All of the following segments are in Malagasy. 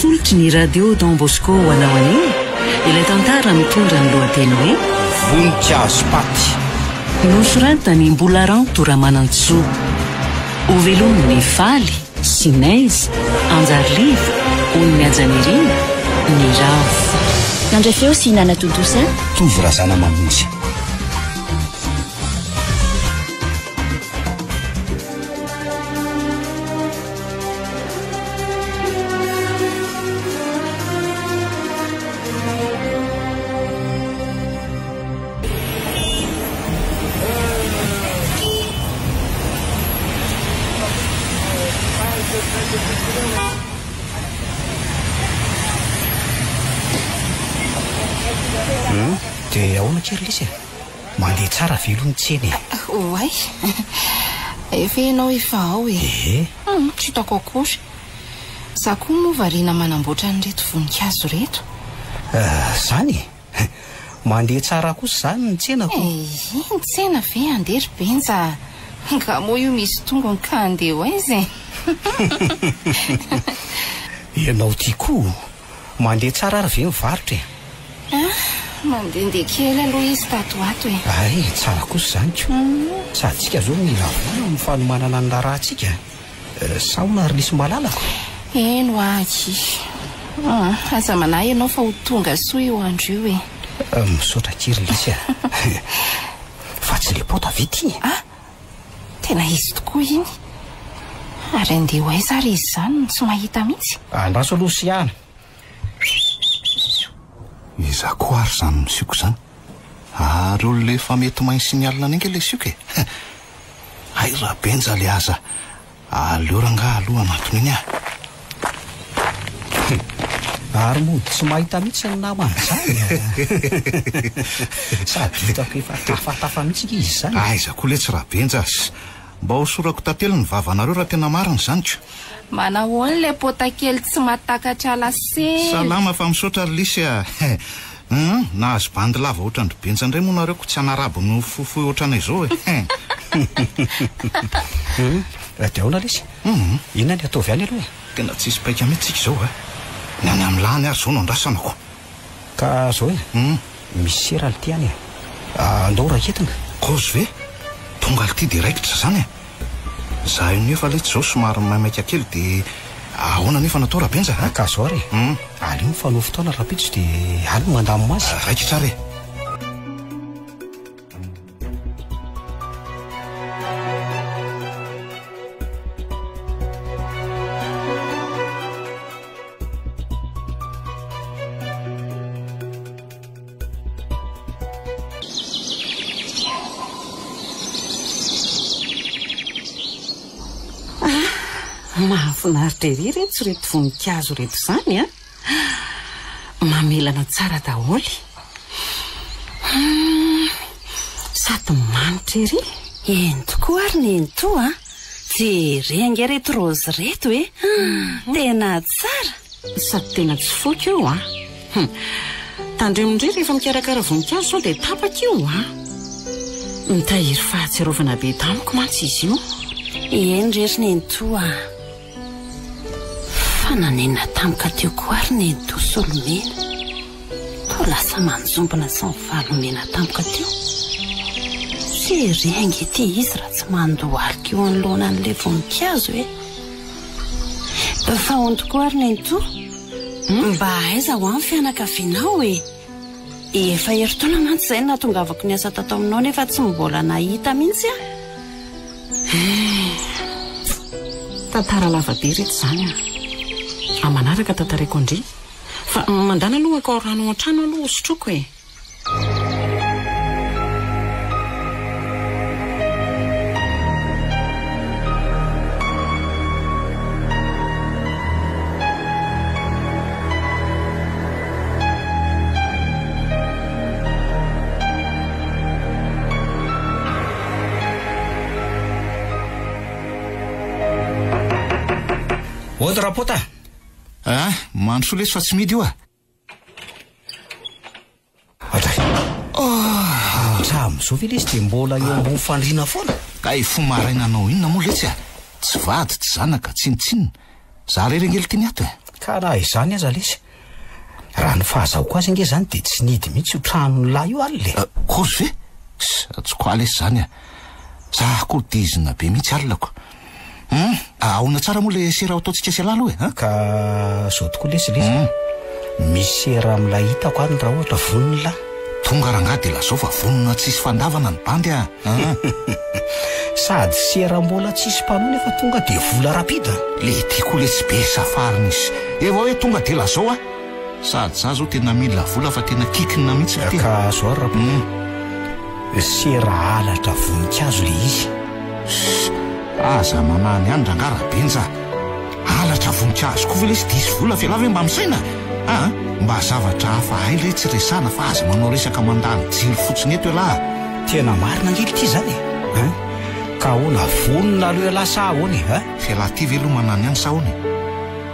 Atolotry ny Radio Don Bosco ho anao anio ilay tantara mitondra ny lohateny hoe. Voninkazo paty. Nosoratan'i Mbolaranto Ramanantsoa. Hovelomin'i Faly, Sinez, Anjariliva, Ony Mihajanirina, Niravo. Nandray feo sy nanatontosa. Tovo Razanamamonjy. Dia ahoana kely lesy e? Mandeha tsara ve aloha ny tsena e? Oay! Efa ianao efa ao e! Ehe. Hum, tsy hitako akory. Za koa moa variana manamboatra an'ireto voninkazo ireto. Zany e! Mandeha tsara kosa izany ny tsena ko! Ehe, ny tsena ve handeha ry Benja a! Nga moa io misy tongony ka handeha ho aiza e? Ianao ity koa! Mandeha tsara ary ve ny varotra e? Ah, mandehandeha kely aloha izy tato ho ato e. Hay, tsara kosa izany ko. Sady tsika izao mila vola amin'ny fanomanana ny raharahantsika. Sa hono ary nisy malalako? Eny hoa aky. Aza manahy ianao fa ho tonga soa io andro io e. Misaotra akia ry Lisy a. Fa tsy le pota ve ity e? Ah! Tena izy tokoa iny. Ary andeha ho aiza ary izy izany no tsy mahita mihitsy? Andraso aloha Siana. Iza koa ary izany misioka izany? Ary olona efa mety mahay signal any ange ilay sioka e! Hay Rabenja le aza aleo rangaha aloha hanatona iny ah! Ary mody tsy mahita mihitsy ny namany izany a! Sady hitako efa tafatafa mihitsy ange izy izany. Aiza koa letsy Rabenja a! Mba hosorako tantely ny vavanareo raha tena marina izany ko! Manahoana ilay pota kely tsy mahatakatra lasely? Salama fa misaotra ry Lisy a! Hum, nahazo bandy lava ohatran-dry Benja indray moa nareo ko tsy hanaraby ny fohifohy ohatranay izao e! Hum, dia ahoana lesy? Inona ny ataovy any aloha e? Tena tsisy paika mihitsy tsika izao a! Ny any amin'ny lany ary izao no andrasana ko! Ka zao e, misy sera lty any e! Andao raketina. Kozy ve? Tonga lty dia raikitra izany e! Za io nefa letsy izao somary maimaika kely dia ahoana nefa no atao Rabenja a? Ka zao ary e, aleo mifanao fotoana rahampitso dia any no mandamina azy. Raikitra ary e! Ah, mahafinaritra ery ireto ireto voninkazo ireto izany an! Mamelana tsara daholo. Hum, sady manitra ery. Eny tokoa ary nenitoa a! Jere ange ireto raozy ireto e! Tena tsara! Sady tena tsy foiko io an! Hum! Tandremo indray rehefa mikarakara voninkazo sao dia tapaka io an! Mitahiry fahatsiarovana be tamiko mantsy izy io. Eny re ry nenitoa a! Fa nanenina tampoka teo koa ary nenitoa Solomena. Toa lasa manjombona sy mivalomena tampoka teo. Tsy ery ange ity izy raha tsy mandohalika eo anoloanan'ilay voninkazo e! Fa hono tokoa ary nenitoa? Mba aiza hoa ny fianakavianao e? Efa herintaona mantsy izay no nahatongavako niasa tato aminao nefa tsy mbola nahita mihitsy aho. Eh! Tantara lava be reto izany an! Amin'ny manaraka tantaraiko an-dry. Fa mandàna aloha akao rano ao an-trano aloha hosotroiko e! Ody Rapota! Ah, mandrosoa lesy fa tsy mihidy io ah! Adray! Hatramin'izao ve lesy dia mbola eo ambony fandriana foana? Kay fo maraina hanao inona moa letsy a! Tsy vady, tsy zanaka, tsinontsinona. Za rery ange lty ny ato e! Ka. Ka na izany aza lesy, raha ny fahazahoako azy ange izany dia tsy nihidy mihitsy io tranon'lah io alina e. Kozy ve? Tsy koa lesy izany a! Za koa dizina be mihitsy alina ko. Hum, ahoana tsara moa le sera ataontsika sy ialahy aloha e, an? Ka zao tokoa lesy lesy a, misy sera milay hitako any raha ohatra vonona lah. Tonga rangahy dia lazao fa vonona tsisy fandavana ny bandy a! Sady sera mbola tsisy mpanao nefa tonga dia vola rapide. Le ity koa letsy be safari nisy. Efa hoe tonga dia lazao a! Sady za zao tena mila vola fa tena kikina mihitsy ry tena. Ka zao ary Rakoto, sera halatra voninkazo le izy. Ssss, aza manany any rangaha Rabenja a! Halatra voninkazo koa ve lesy diso vola f'ialahy ve mba misaina a! Mba zavatra hafa hay re tsy resahana fa aza manao resaka mandany jiro fotsiny eto ialahy a! Tena marina ange ity zany e! Hein? Ka ahoana, vonona aloha ialahy sa ahoana e? Hein? F'ialahy ity ve aloha manany any sa ahoana e?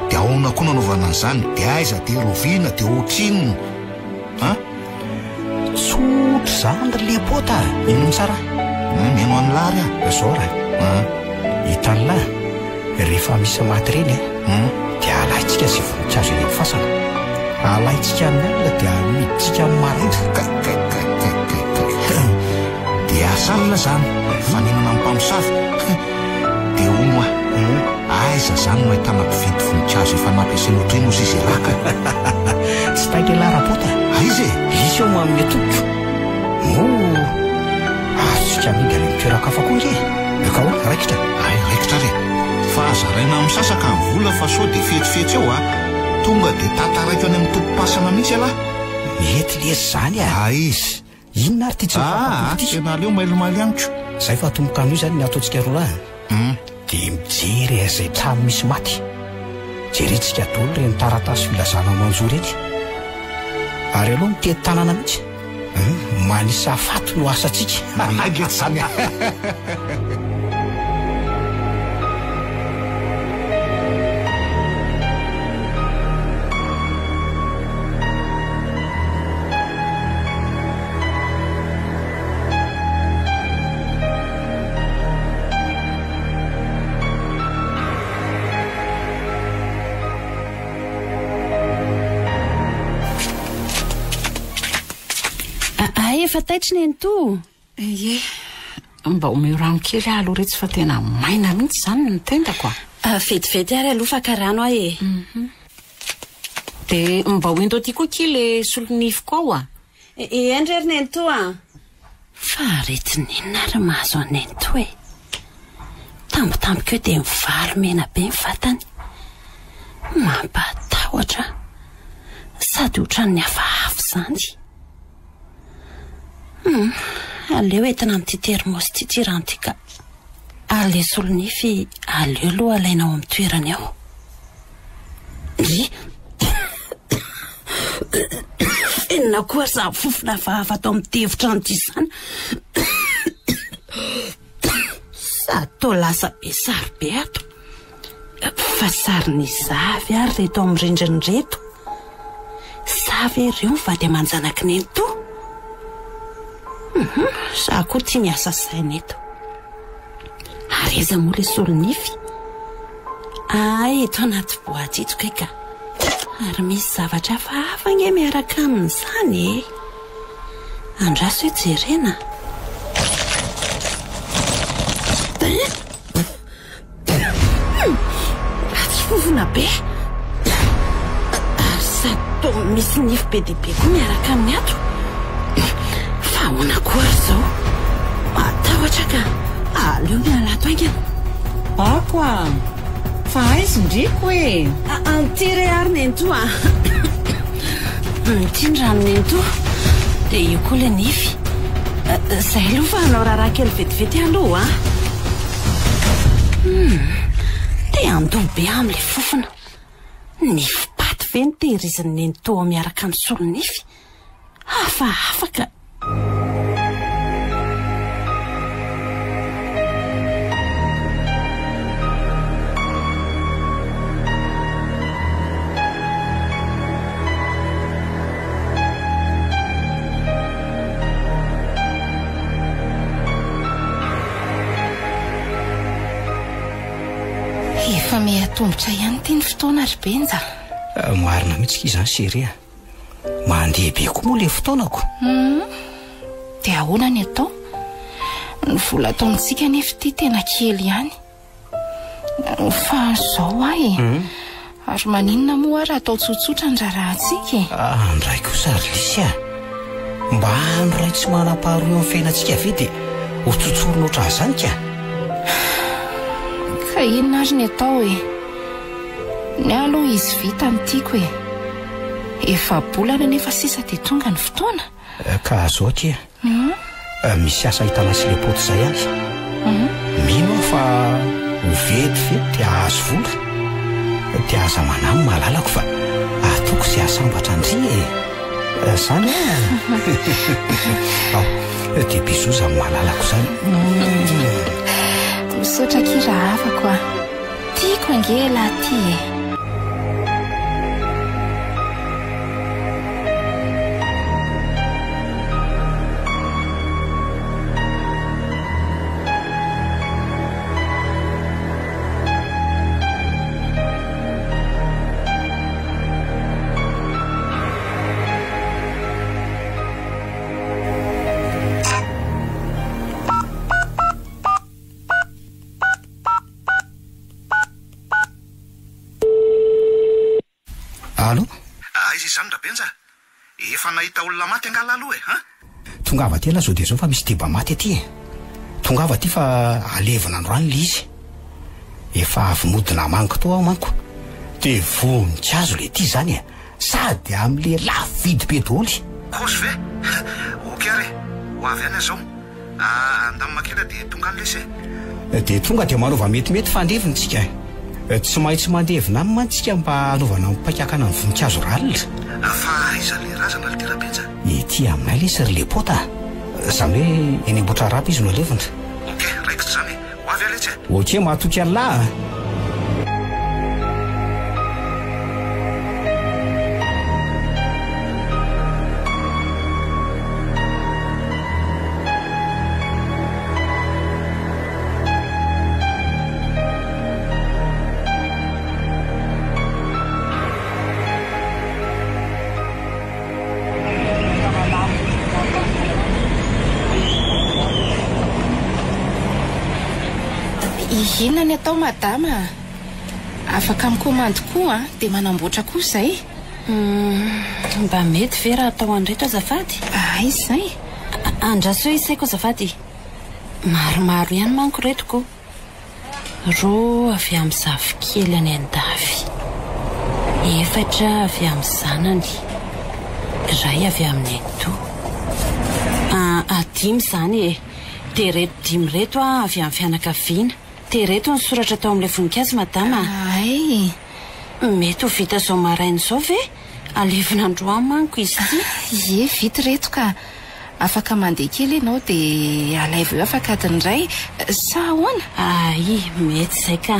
Dia ahoana koa nanaovana an'izany? Dia aiza? Dia roviana? Dia ohatrinona? An? Tsotra izany ry lepota a! Inona tsara? An, mihaino an'lah ary aho. Zao raha. An? Hitan'lah, rehefa misy maty ireny an, dia alaintsika izay voninkazo eny amin'ny fasana. Alaintsika amin'ny alina dia amidintsika amin'ny maraina. Kay, kay, kay, kay, kay, kay. Dia asa alina izany, faninana amin'ny mpamosavy. Dia hono hoa, aiza zany no ahitana mpividy voninkazo efa nampiasaina otr'iny hozy izy elah ka? Tsy taitra elah rapota a! Aiza e? Hisy eo manome tompoko. Moa azontsika amidy any amin'ny toeran-kafa koa ange e! Ka ahoana, raikitra? Hay, raikitra ary e! Fa zaraina misasaka ny vola fa sao dia fetsifetsy eo a! Tonga dia tantaraiko any amin'ny tompom-pasana mihitsy elah! Mety lesy izany a! Aiza? Inona ary ity tsy mifampatoky ity? Tena aleo mailomailo ihany ko. Zay fa atomboka anio zany ny ataontsika roa lahy an. Dia mijery izay trano misy maty. Jerentsika daholo ireny taratasy filazana manjo ireny. Ary aleo mitety tanàna mihitsy. Manisa faty no asantsika. Manaiky etsy zany a. Hay efa taitra nenitoa. Ie, mba omeo rano kely aho aloha retsy fa tena maina mihitsy izany ny tendako a. Ah, vetivety ary aloha faka rano aho e. Mhm. Dia mba hoento aty koa akia le solonifiko ao a. Eny re ry nenitoa a. Fa aretin'inona ary mahazo an'i nenitoa e? Tampotampoka eo dia mivalo mena be ny vatany. Mampatahotra ahy. Sady ohatran'ny hafahafa izany. Hum, aleo entina amin'ity thermos ity ity rano ity ka. Ary ilay solonify aleo aloha alaina ao amin'ny toerany ao. Ndry! Inona koa ary izany fofona hafahafa ato amin'ity efitrano ity izany? Sady toa lasa be sary be ato. Fa sarin'iza avy ary ireto amin'ny rindrina ireto? Sa ve ireo ny vady aman-janak'i Nenitoa? Hum, za koa tia miasa saina eto. Ary aiza moa ilay solonify? Hay eto anaty boaty eto kay ka. Ary misy zavatra hafahafa ange miaraka amin'izany e. Andraso hoe jerena. Ratsy fofona be. Ary sady toa misy nify be dia be koa miaraka aminy ato. Fa ahoana koa ary izao? Matahotra ka. Aleo miala ato haingana. Ako a! Fa aiza ndriko e? Anty re ary nenitoa a! Ity ny rano nenitoa. Dia io koa ilay nify. Izay aloha fa hanao raharaha kely vetivety aloha a! Hum, te handoa be amin'ilay fofona. Nify paty ve no tehirizin'i nenitoa ao miaraka amin'ny solonify? Hafahafa ka! Efa miha-tombotra ihany ity ny fotoana ry Benja. Marina mihitsy akia izany chérie a. Mandeha be koa moa ilay fotoanako. Hum, dia ahoana ny atao? Ny vola ataontsika anefa ity tena kely ihany. Fa izao aho e. Ary maninona moa ary atao tsotsotra ny raharahantsika e? Andray kosa ry Lisy a! Mba andro iray tsy manam-paharoa eo amin'ny fiainantsika ve dia ho tsotsorina ohatran'izany ka? Ka inona ary ny atao e? Ny ahy aloha izy vita no tiako e! Efa-bolana anefa sisa dia tonga ny fotoana. Ka zao akia, misy asa ahitana silepoty izay any. Mino aho fa ho vetivety dia hahazo vola. Dia aza manahy ny mahalalako fa ataoko izay hahasambatra an-dry e! Zany an! Ao, dia bisous izany mahalalako izany. Misaotra akia rahavako a! Tiako ange elah ty e! Allo? Aiza izany Rabenja a? Efa nahita olona maty angaha lah aloha e, an? Tongava aty lah zao dia zao fa misy deba maty aty e. Tongava aty fa alevina androany le izy. Efa avy mody namangy tao aho manko. Dia voninkazo le ty izany e. Sady amin'le lafo vidy be daholo. Kozy ve? Ok ary e. Ho avy any aho zao. Andamina kely dia tonga any lesy e. Dia tonga dia manaova metimety fa andevina tsika e. Tsy maintsy mandevina any mantsy tsika mba hanaovana ny paika hakana ny voninkazo ralina. Fa aiza le razana ry Rabenja? Ety aminay lesy ry Lepota a. Izany hoe eny Ambohitrarahaba izy no alevina. Ok, raikitra izany e. Ho avy aho letsy e. Ok, mahatoky an'lah a. Inona ny atao madama a? Afaka mikomandy koa an, dia manamboatra koa izay. Mba mety ve raha atao an'ireto azafady? Aiza izay? Andraso hoe isaiko azafady. Maromaro ihany manko ireto ko. Roa avy amin'ny zafikely any an-dafy. Efatra avy amin'ny zanany. Iray avy amin'ny nenitoa. Ah, dimy izany e. Dia ireto dimy ireto avy amin'ny fianakaviana. Dia ireto ny soratra tao amin'ilay voninkazo, madama a. Hay. Mety ho vita izao maraina izao ve? Alevina androany manko izy ity. Ie, vita ireto ka. Afaka mandeha kely ianao dia alaivo eo afaka adiny iray sa ahoana? Hay, mety izay ka.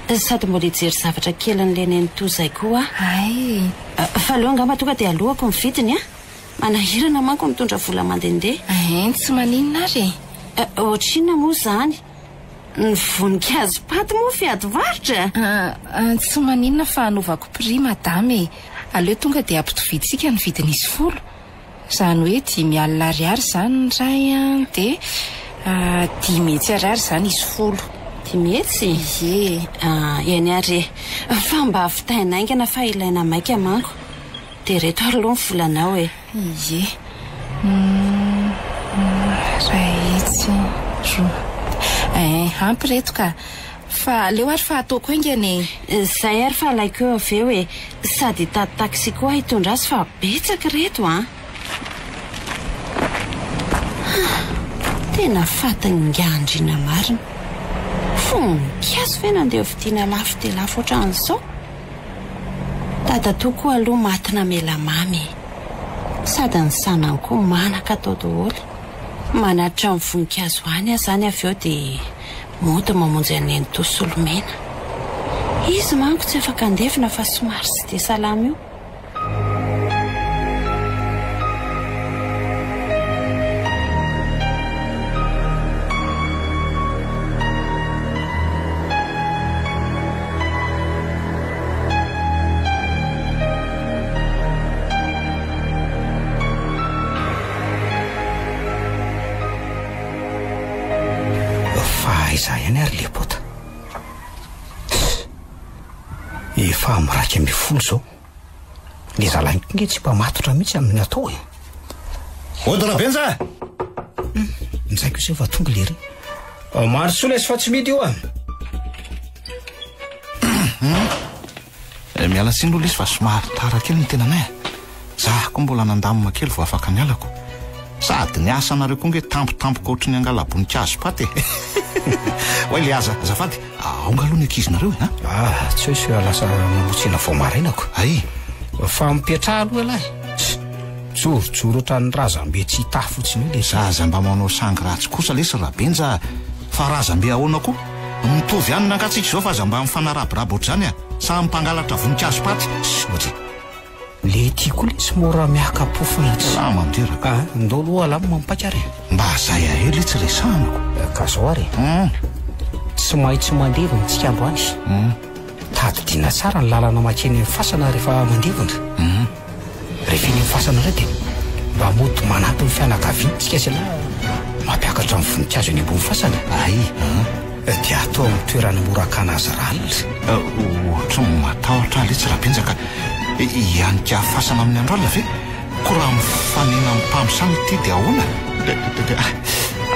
Sady mbola hijery zavatra kelin'ilay nenitoa izay koa aho. Hay. Fa aleo angamba tonga dia alohako ny vidiny a! Manahirana manko mitondra vola mandehandeha. Hein, tsy maninona ary e! Ohatrinona moa izany? Ny voninkazo paty moa fiady varotra? Tsy maninona fa hanaovako prix madama e! Aleo tonga dia ampitoviantsika ny vidin'izy folo. Izany hoe 50 ariary izany ny iray an, dia 500 ariary izany izy folo. 500? Ie. Eny ary e! Fa mba vitaina haingana fa ilaina maika manko. Dia ireto ary aloha ny volanao e! Ie. Iray hetsy, roa. Eh, ampy ireto ka! Fa aleo ary fa ataoko haingana e! Izay ary fa alaiko eo avy eo e! Sady hitady taxi koa aho hitondra azy fa betsaka ireto an! Tena fatin'ingahy Andriana marina! Voninkazo ve nandeha hovidiana lafo dia lafo ohatran'izao? Dadatoa koa aloha maty namela mamy e! Sady ny zanany koa manan-katao daholo. Manatitra ny voninkazo any aho izany avy eo dia mody mamonjy an'i Nenitoa Solomena. Izy manko tsy afaka handevina fa somary tsy dia salama io. ihany ary le pota. Efa amin'ny 11 izao. Le zalahy nge tsy mpamatotra mihitsy amin'ny atao e. Ody Rabenja a! Njaiko izay fa tonga lery. Mandrosoa lesy fa tsy midy io a! Eh, miala tsiny aloha lesy fa somary tara kely ny tenanay a. Za koa mbola nandamina kely vao afaka nialako. Sady ny asanareo koa nge tampotampoka ohatry ny angala-boninkazo paty e. Oay le aza, azafady, aonga aloha ny ankizinareo e, a. Ah, tsy hoe sao lasa namotsiana vao maraina ko. Ay. Fa mipetraha aloha ialahy. Mijorojoro ohatran'ny razambe tsy hita fotsiny eo le Zaza mba manao sangy ratsy kosa lesy Rabenja a! Fa razambe ahoana koa? Mitovy ihany nangaha tsika izao fa aza mba mifanarabiraba ohatr'izany a! Samy mpangalatra voninkazo paty! Ohatry. Le ty koa lesy mora miaka-pofona tsy. Salama miteraka. Ah, ndao aloha alamina mipaika ary e. Mba zay ahe le tsy resahana ko. Ka zao ary e. Tsy maintsy mandevina tsika androany. Tadidiana tsara ny lalana makeny amin'ny fasana rehefa mandevina. Rehefa eny amin'ny fasana indray dia mba mody manampy ny fianakaviana tsika sy ialahy mampiakatra ny voninkazo eny ambony fasana. Ay an. Dia atao amin'ny toerana mora hakana azy ralina. Ohatry ny matahotra aho letsy Rabenja ka. Hianika fasana amin'ny andro alina ve? Ko raha mifanena amin'ny mpamosavy ity dia ahoana?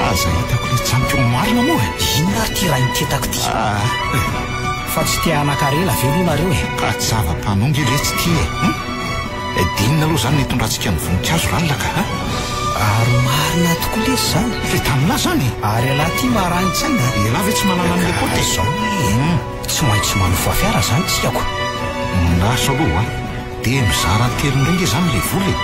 Aza hitako letsy izany ko marina moa e! Inona ary ity rain-ketako ity? Fa tsy te hanan-karena ve aloha nareo e? Ka tsy zava-panao nge letsy ity e! Hum? Dia inona aloha izany no hitondrantsika ny voninkazo ralina ka a? Ary marina tokoa lesy izany. Dia tamin'lah izany e? Ary ialahy ity maranin-tsaina a! Ialahy ve tsy mahalala an'ilay paoty e? Izao e! Tsy maintsy manofa fiara izany tsika ko! Lasa aloha a! Dia mizara telo indray nge izany ilay vola e!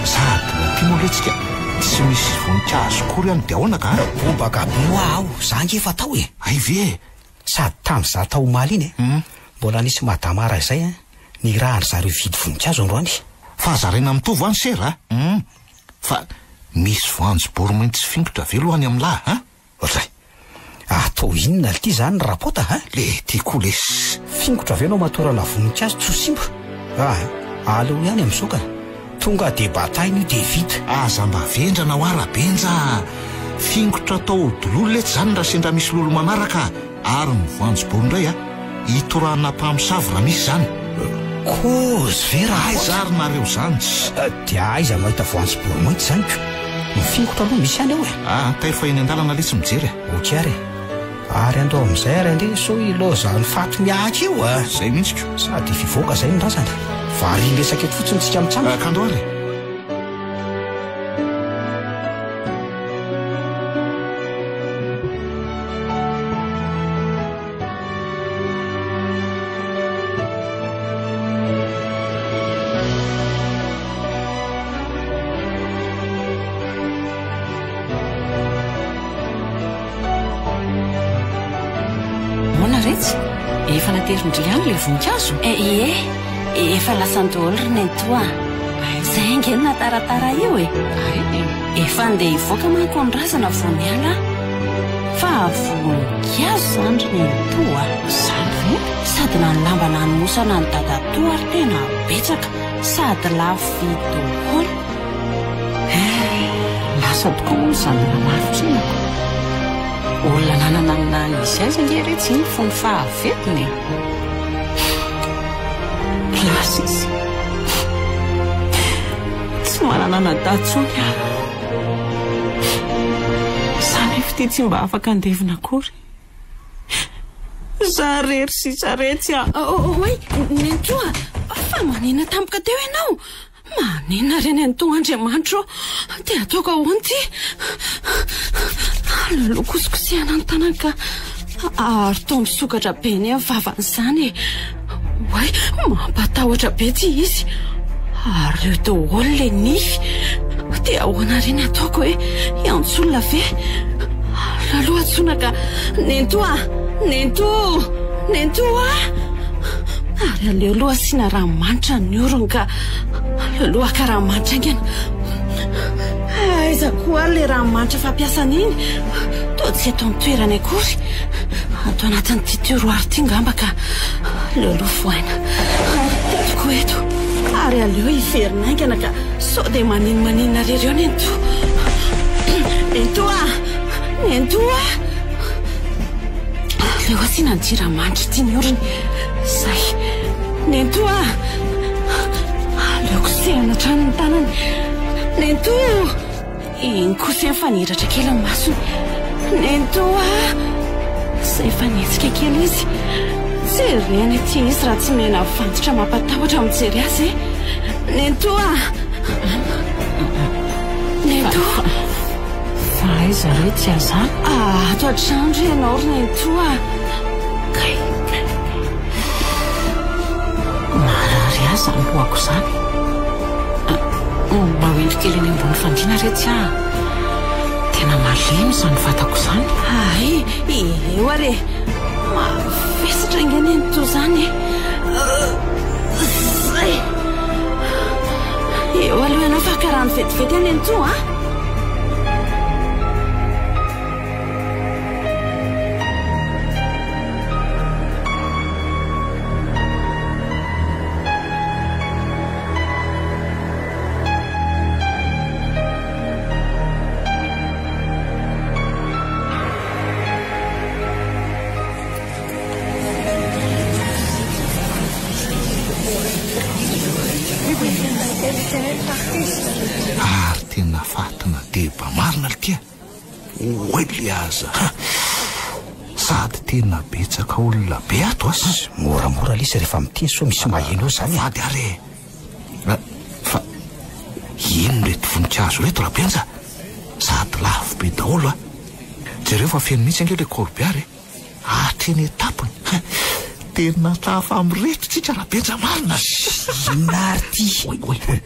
Sady raha ity moa letsy ka tsy misy voninkazo akory any dia ahoana ka a? Bobaka be hoa aho, za nge efa tao e! Hay ve e! Sady tamin'izaho tao omaly iny e, mbola nisy madama iray izay nirahan-dry zareo hividy voninkazo androany. Fa zaraina mitovy an sera a! Fa misy voanjobory mainty sy fingotra ve aloha any amin'lah a? Ohatray. Atao inona lty zany rapota a? Le ty koa lesy. Fingotra ve no amatorana voninkazo tsy ho simba? Ah, aleo ihany amin'izao ka. Tonga de bataina io de vita. Aza mba vendrana hoa Rabenja a! Fingotra atao ho dololo letsy zany raha sendra misy lolo manaraka a! Ary ny voanjobory indray a! Hitorahana mpamosavy raha misy zany. Kozy ve rapota? Aiza ary nareo zany? Dia aiza no ahita voanjobory mainty zany ko? Ny fingotra aloha misy ihany ao e! Ah, tairo fa eny an-dalana letsy mijery a! Ok ary e! Ary andao amin'izay ary andeha sao ilaozan'ny faty miahaka eo a! Zay mihitsy ko! Sady fivoaka zay ny razana. Varian-dresaka eto fotsiny tsika mitsangana. Ka andao ary e! Ahoana retsy? Efa naterin-dry ihany ilay voninkazo? Eh, ie, efa lasany daholo ry nenitoa a. Izay ange no nahataratara io e. Efa andeha hivoaka manko ny razana vao niala aho. Fa voninkazo izany ry nenitoa a. Izany ve? Sady na ny lamba nanomosana an'i dadatoa ary tena betsaka sady lafo vidy daholo. Eh, lasa tokoa moa izany nanalavitra iny ko. Olona nanana ny naha izy azy ange retsy iny fony fahavelony e. Lasa izy. Tsy manana anadahy intsony aho. Za nefa ity tsy mba afaka handevina akory. Za rery sisa retsy a. Oay, Nenitoa, fa manina tampoka teo ianao? Manenina re nenitoa Andriamanitra ô! Dia ataoko ahoana ity? Aleo kosikosehana ny tanany ka ary toa misokatra be anie ny vavany izany e! Oay, mampatahotra be ity izy! Ary ireo daholo ilay nify! Dia ahoana re ny ataoko e? Hiantso olona ve? Aleo aloha antsoina ka! Nenitoa! Nenitoa! Nenitoa! Ary aleo aloha asiana ranomanitra ny orony ka aleo aloha haka ranomanitra haingana. Aiza koa ary ilay ranomanitra fampiasana iny? Toa tsy eto an-toerana akory. Ato anatin'ity tiroir ity angamba ka aleo aloha vohaina. Teto koa eto. Ary aleo hiverina haingana ka sao dia maninomaninona irery eo Nenitoa. Nenitoa! Nenitoa! Aleo asiana an'ity ranomanitra ity ny orony. Izay. Nenitoa a! Aleo kosehana hatrany ny tanany. Nenitoa o! Iny kosa efa nihiratra kely ny masony. Nenitoa a! Izay efa nihetsika kely izy. Jerena ity izy raha tsy mena vantotra mampatahotra mijery azy e! Nenitoa a! Nenitoa! Fa aiza re ty aza? Ato an-trano re ianao ry nenitoa a! Kay! Marary ahy izany lohako izany. Mba ho ento kely eny ambony fandriana re ty aho. Tena malemy izany vatako izany. Hay, eo ary e! Mavesatra ange nenitoa izany e! Zay! Eo aloha ianao fa haka rano vetivety aho nenitoa a! Ary tena fatina deba marina lty a! Oay le aza ha! Sady tena betsaka olona be ato a! Moramora lesy rehefa miteny sao misy maheno eo zany e! Azafady ary e! Fa inona ireto voninkazo ireto Rabenja? Sady lafo be daholo a! Jereo fa feno mihitsy ange le corbillard e! Hatreny an-tampony. Tena tafa amin'ireto tsika Rabenja marina. Inona ary ity? Oay oay.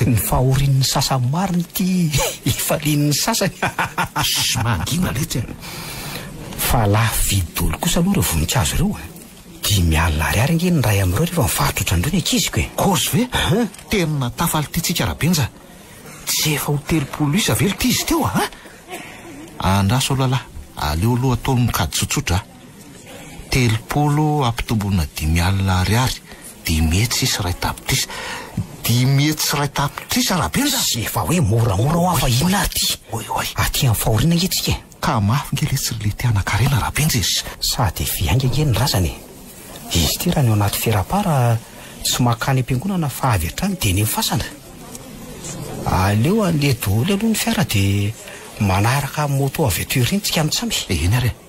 Ny fahorian'ny sasany marina ity ifalian'ny sasany. Shh, mangina letsy a. Fa lafo vidy daholo kosa aloha ireo voninkazo ireo a. 50 ariary ange ny iray amin'ireo rehefa mivarotra ohatran'ireo ny ankiziko e. Kozy ve? Tena tafa lty tsika Rabenja. Tsy efa ho 30 isa ve lty izy teo a? Andraso aloha lahy, aleo aloha atao ny kajy tsotsotra a. 30 ampitomboina 50 ariary, 501 tapitrisa. 501 tapitrisa Rabenja! Tsy efa hoe moramora hoa fa inona ary ity? Oay oay. Aty amin'ny fahoriana ange tsika e. Ka mafy nge letsy ry lety hanan-karena Rabenja e. Sady efa hiainga ange ny razana e. Izy ity raha ny ao anaty ferapara tsy mankany am-piangonana fa avy hatrany dia eny amin'ny fasana. Aleo handeha daholo aloha ny fiara dia manaraka moto avy aty aoriana tsika mitsamy. Eny ary e.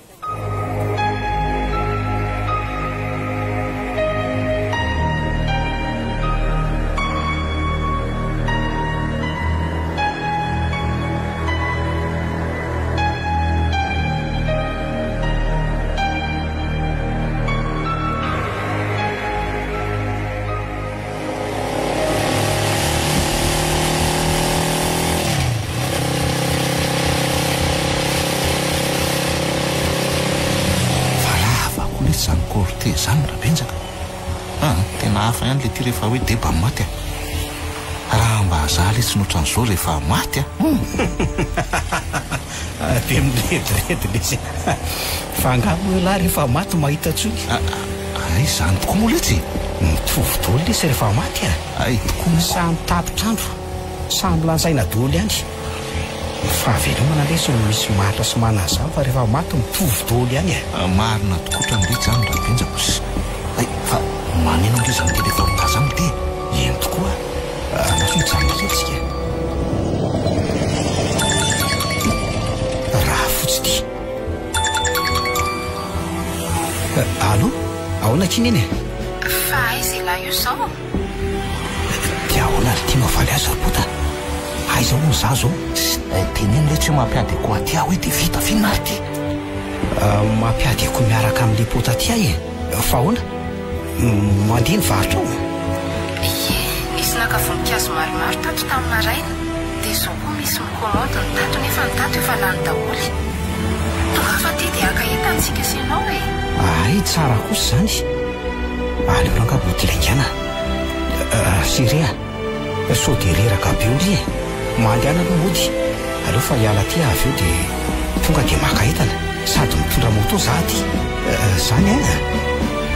Fa lava koa lesy zany cortège zany Rabenjaka a! Tena hafa ihany le ty rehefa hoe deba maty a! Raha mba za lesy ny otran'izao rehefa maty a! Hum! Dia mirediredy lesy a! Fa angaha moa ialahy rehefa maty mahita intsony? Hay izany tokoa moa letsy e! Mitovy daholo lesy rehefa maty a! Hay tokoa moa. Samy tapitr'andro, samy lanjaina daholo ihany. Ny fahavelomana lesy no misy mahantra sy manana izany fa rehefa maty mitovy daholo ihany e! Marina tokoa trano letsy izany Rabenja bs. Hay fa maneno ange izany telephone izany ity e! Eny tokoa, andraso hijanona kely tsika. Raha fotsy ity. Allô? Ahoana akia neny e? Fa aiza ialahy io izao? Dia ahoana ry ty mavaly azy ry bota? Aiza hono za zao? Teneno letsy hoe mampiady akoho aty aho hoe dia vita f'inona ary ty? Mampiady akoho miaraka amin'ilay pota aty aho e! Fa ahoana? Mandeha ny varotra ao? Ie, nisy naka voninkazo maromaro tato tamin'ny maraina, dia izao koa misy mi-commande ny tato nefa ny tato efa lany daholo. Tongava aty dia haka entana isika sy ianao e! Hay, tsara kosa izany. Aleo rangaha mody laingana. Chérie a! Sao dia reraka be eo ndry e! Mandehana aloha mody, aleo fa hiala aty aho avy eo dia tonga dia maka entana, sady mitondra moto za aty, zany an!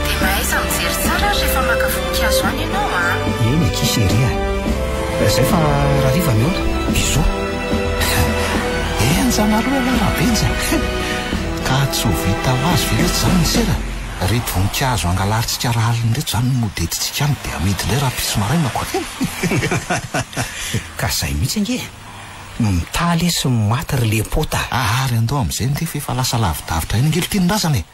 Dia mahaiza mijery tsara ary rehefa maka voninkazo any ianao an! Eny akia chérie a! Zay fa rahariva mihaona, bisous! Henjana aloha ialahy Rabenja! Ka tsy ho vita ho azy ve letsy izany ny sera? Ireto voninkazo angalarintsika rahalina ireto izany no mody entintsika any dia amidy indray rahampitso maraina ko. Ka izay mihitsy ange e! Mitaly sy maty ry lepota a! Ary andao amin'izay ange fa efa lasa lavidavitra ihany ange ry Tinindrazana e!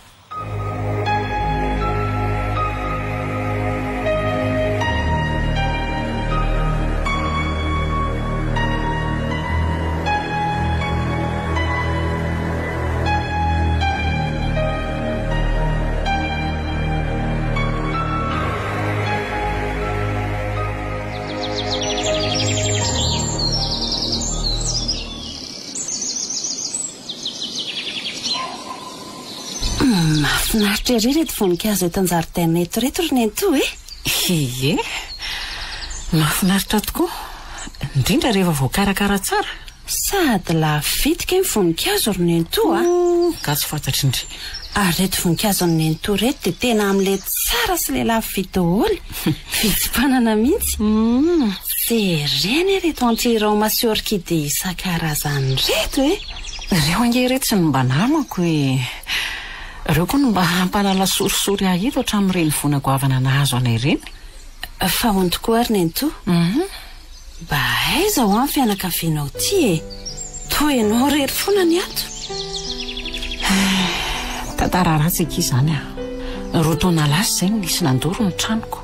Mahafinaritra ery ireto voninkazo eto an-jaridaina eto ireto ry Nenitoa e! Ie, mahafinaritra tokoa, indrindra rehefa voakarakara tsara. Sady lafo vidy kay ny voninkazo ry Nenitoa a! Ka tsy fantatry ndry. Ary ireto voninkazon'i Nenitoa ireto dia tena amin'ilay tsara sy ilay lafo vidy daholo. Vitsy mpanana mihitsy. Jerena ireto anti-rhum sy orchidée isan-karazany ireto e! Ireo ange ireto tsy no mba namako e! Ireo koa no mba hampanala sorisory ahy eto hatramin'ireny voina goavana nahazo anay ireny. Fa hono tokoa ary Nenitoa? Mba aiza hoa ny fianakavianao ity e? Toa ianao irery foana ny ato. Tantara ratsy akia izany a! Roa taona lasa izay no nisy nandoro ny tranoko.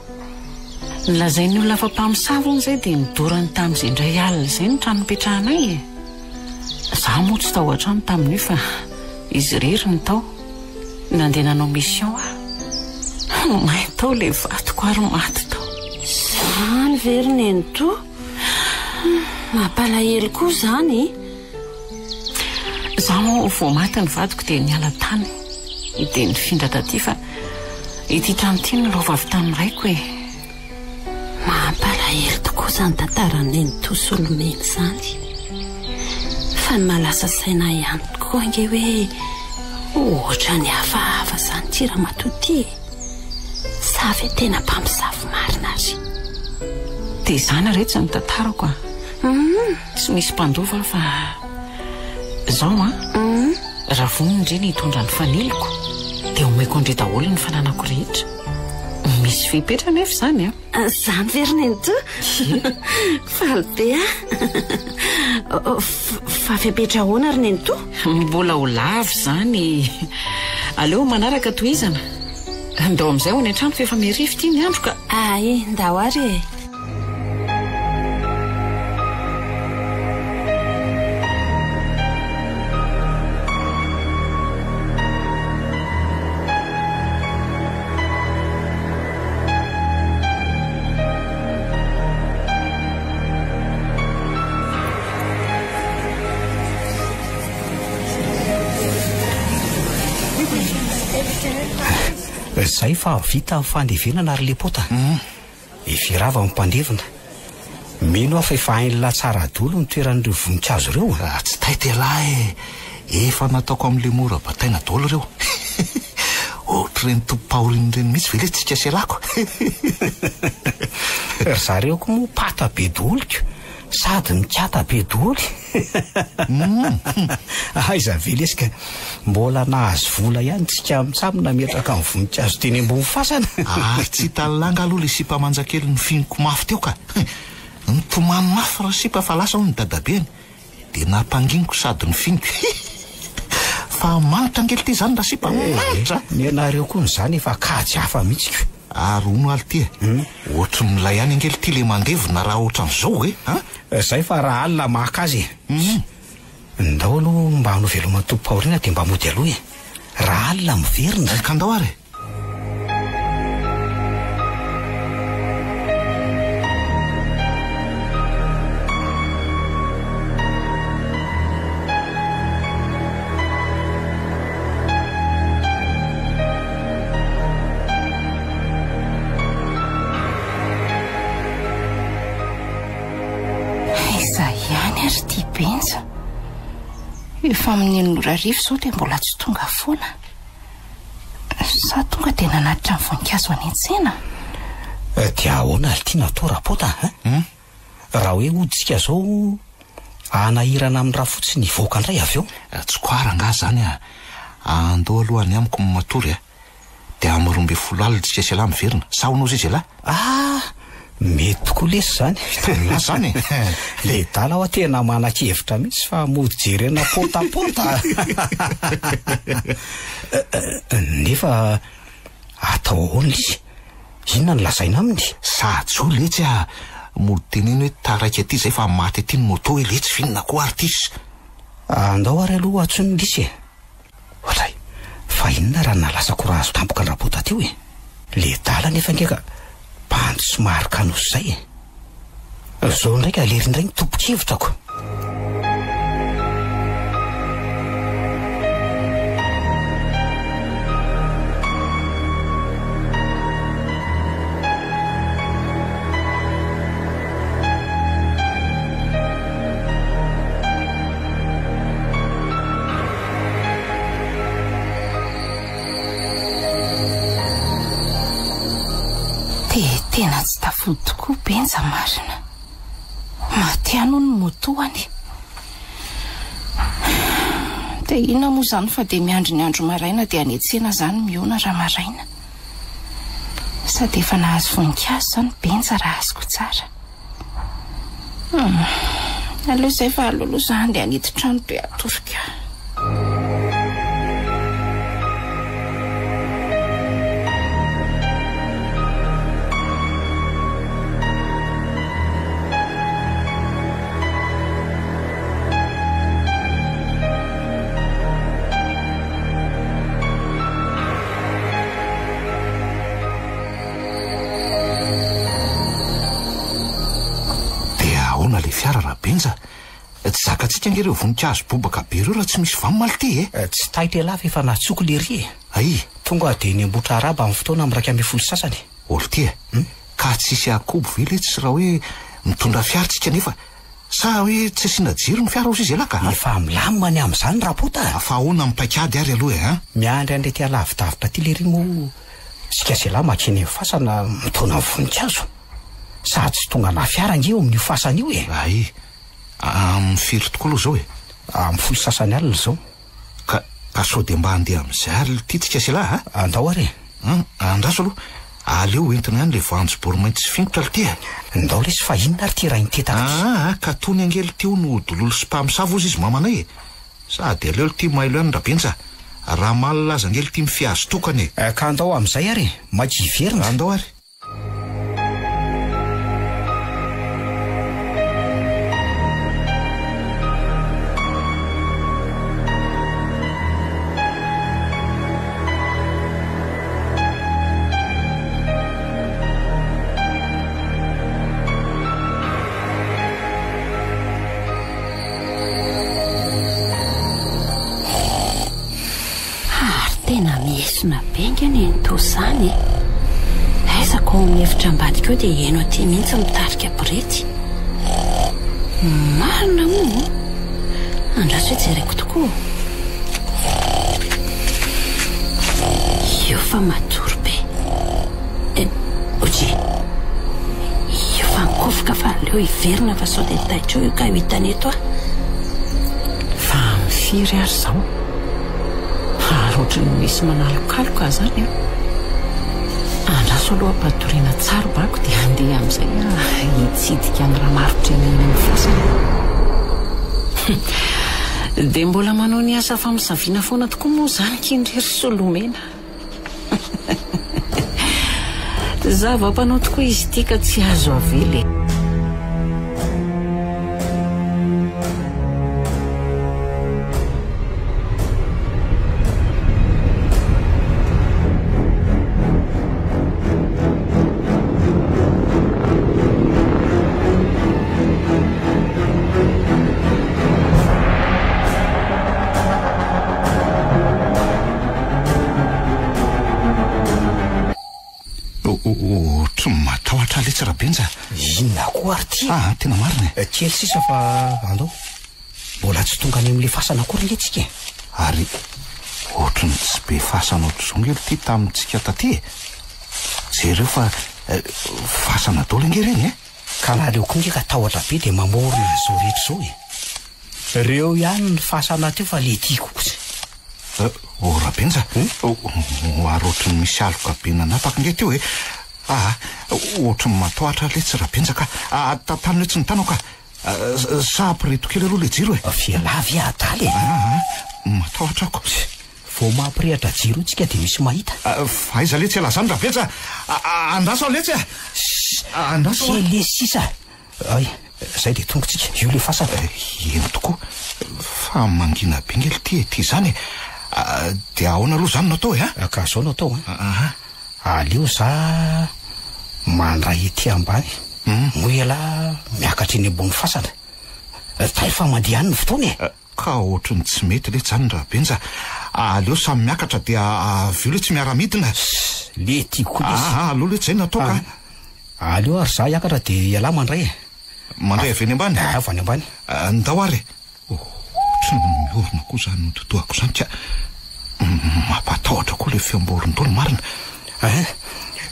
Nolazain'ny olona fa mpamosavy hono izay dia nodorany tamin'izay indray alina izay ny trano nipetrahanay e! Izaho moa tsy tao an-trano tamin'io fa izy irery no tao. Nandeha nanao mission aho. May tao ilay vadiko ary maty tao. Izany ve ry Nenitoa? Mampalahelo koa izany e! Izaho vao maty ny vadiko dia niala tany dia nifindra taty fa ity trano ity no lova avy tamin'ny raiko e! Mampalahelo tokoa izany tantaran'i Nenitoa Solomena izany. Fa ny mahalasa saina ahy ihany tokoa ange hoe ohatran'ny hafahafa izany ity ramatoa ity e! Sa ve tena mpamosavy marina ary? Dia izany re tsy ny tantarako a! Tsy misy mpandova aho fa izao an! Raha vonona ndry ny hitondra ny faniloko dia omeko an-dry daholo ny fananako rehetra. Misy fepetra anefa izany an! Izany ve ry Nenitoa? Faly be aho. Fa fepetra ahoana ry Nenitoa? Mbola ho lava izany. Aleo manaraka tohizana. Ndao amin'izay ho any an-trano fa efa mihariva ity ny andro ka. Ay, ndao ary e. Zay fa vita ny fandevenana ry lepota. Efa rava ny mpandevina. Mino aho fa efa hain'lah tsara dolo ny toeran'ireo voninkazo ireo a! Tsy taitra ialahy e! Efa nataoko amin'ilay mora bataina daholo ireo. Ohatr'ireny tompom-pahoriana ireny mihitsy ve ilay tsika sy ialahy ko? Ry zareo koa moa pata be daholo ko! Sady mikata be doly. Aiza ve lesy ka mbola nahazo vola ihany tsika mitsam nametraka ny voninkazo teny ambony fasana. Ary tsy hitan'i langa aloha le sipa manjakely nofihiniko mafy teo ka. Nitomany mafy rasipa fa lasa hono ny dadabeny. Dia nampanginiko sady nofihiniko. Fa manitra ange lty zany rasipa, manitra a! Ny anareo koa izany efa kajy hafa mihitsy ko. Ary hono aly ty e, ohatry ny milay ihany ange lty le mandevona raha ohatran'izao e, an! Zay fa raha alina maka azy e. Ndao aloha mba hanao veloma tompom-pahoriana dia mba mody aloha e. Raha alina miverina. Ka ndao ary e. Aiza ihany ary ity Benja? Efa amin'ny enina ora hariva izao dia mbola tsy tonga foana. Sa tonga dia nanatitra ny voninkazo any an-tsena? Dia ahoana ry tiana atao Rapota a? Raha hoe hody tsika zao hanahirana amin'ny rafotsy ny hivoaka indray avy eo. Tsy koara angaha izany a! Andao aloha any amiko matory a! Dia amin'ny 12 alina tsika sy ialahy miverina. Sa ahoana hozy izy ialahy? Ah! Mety tokoa lesy izany. Milaza izany e! Ledala hoa tena manan-kevitra mihitsy fa mody jerena pôtapôta. Nefa atao ahoana izy? Inona no lazaina aminy? Sajo letsy a! Mody teneno hoe taraiky aty izay fa maty aty ny moto e letsy f'inona koa ary ty? Andao ary aloha antsoiny lisy e! Ohatray, fa inona raha nalasako rahazo tampoka an-dRabota teo e? Ledala nefa ange ka bandy somary kanosa izay e! Zao indray ka lery indray ny tompon-kevitrako. Dia tena tsy tafody tokoa Benja marina. Maty ihany hono ny moto-any. Dia inona moa izany fa dia miandry ny andro maraina dia any an-tsena izany mihaona raha maraina. Sady efa nahazo voninkazo izany Benja raha azoko tsara. Hum, aleo izay fa aleo aloha za handeha hanidy trano dia hatoriko. Dia ahoana ilay fiara Rabenja? Tsy zakantsika ange ireo voninkazo bobaka be ireo raha tsy misy vanona lty e! Tsy taitra ialahy fa efa natsoko lery e! Ay! Tonga dia eny Ambohitrarahaba amin'ny fotoana amin'ny 11:30. Ô lty e! Ka tsisy akobo ve letsy raha hoe mitondra fiara tsika nefa sa hoe tsy asiana jiro ny fiara hozy izy ialahy ka? Efa milamina ny amin'izany Rapota a! Fa ahoana ny paikady ary aloha e an? Miandry an'ilay alavidavitra aty lery moa Tsika zela makeny amin'ny fasana mitaona ny voninkazo. Sady tsy tonga na fiara ange eo amin'io fasana io e. Ay, amin'ny firy tokoa aloha izao e? Amin'ny folo sasany alina izao. Ka, ka sao dia mba handeha amin'izay ary lty tsika zela a? Andao ary e. An, andraso aloha. Aleo entina ihany ilay voanjobory mainty sy fingotra lty e. Ndao lesy fa inona ary ity rain-tetaka ity? Aa, ka tony ange lty hono hodololo sy mpamosavy hozy izy mamanay e. Sady aleo lty mailo ihany Rabenja a! Raha malina aza ange lty mifehy azo tokana e! Ka andao amin'izay ary e! Maika hiverina! Andao ary! Ary tena miesona be ange nenitoa izany e! Aiza ko ao amin'ny efitra ambadika ao dia heno aty mihitsy mitarika borety. Marina moa? Andraso hoe jereko tokoa. Io fa matory be. Oji. Io fa nikofoka fa aleo hiverina fa sao dia taitra eo io ka ho hitany eto aho. Fa amin'ny firy ary izao? Ary ohatry ny misy manalokaloka izany an! Andraso aloha ampatoriana tsara bako dia handeha amin'izay aho hitsidika an'i Ramarotreny eny amin'ny fasana. Dia mbola manao ny asa famosaviana foana tokoa moa izany kindry ry Solomena. Zava-panao tokoa izy ity ka tsy azo avela e. Ohatry ny matahotra aho letsy Rabenja. Inona koa ary ity? Ah, tena marina e. Kely sisa fa andao. Mbola tsy tonga any amin'ilay fasana akory nge tsika e. Ary ohatry ny tsy be fasana ohatr'izao nge ity tamintsika taty e. Jereo fa fasana daholo ange ireny e. Ka nareo koa nge ka tahotra be dia mamorona an'izao rehetra izao e. Reo ihany ny fasana teo fa le tiako kosa. Oh Rabenja, ary ohatry ny misy aloka be nanapaka nge teo e. Aa, ohatry ny matahotra aho letsy Rabenja ka. Tantano letsy ny tanako ka. Sa ampireheto kely aloha le jiro e. Fialà ve adala e? Aa, matahotra ako. Vao mampirehatra jiro io tsika dia misy mahita. Fa aiza letsy ialahy zany Rabenja? Andraso aho letsy a! Andraso aho. Kely sisa. Ay, zay dia tonga tsika. Io le fasana. Eny tokoa. Fa mangina be nge lty ety izany e. Dia ahoana aloha izany no atao e a? Ka zao no atao an. Aleo za mandray ety ambany. Moa ialahy miakatra eny ambony fasana. Tay fa mandeha any ny fotoana e. Ka ohatry ny tsy mety letsy zany Rabenja a! Aleo samy miakatra dia avy eo letsy miara-midina. Le tiako koa lesy. Aa aleo letsy zay no atao ka. Aleo ary za hiakatra dia ialahy mandray e. Mandray avy eny ambany? Avy any ambany. Ndao ary e. Ohatry ny miorina koa zany hodi-dohako zany ka. Mampatahotra koa le feom-boron-dolo marina. Ein,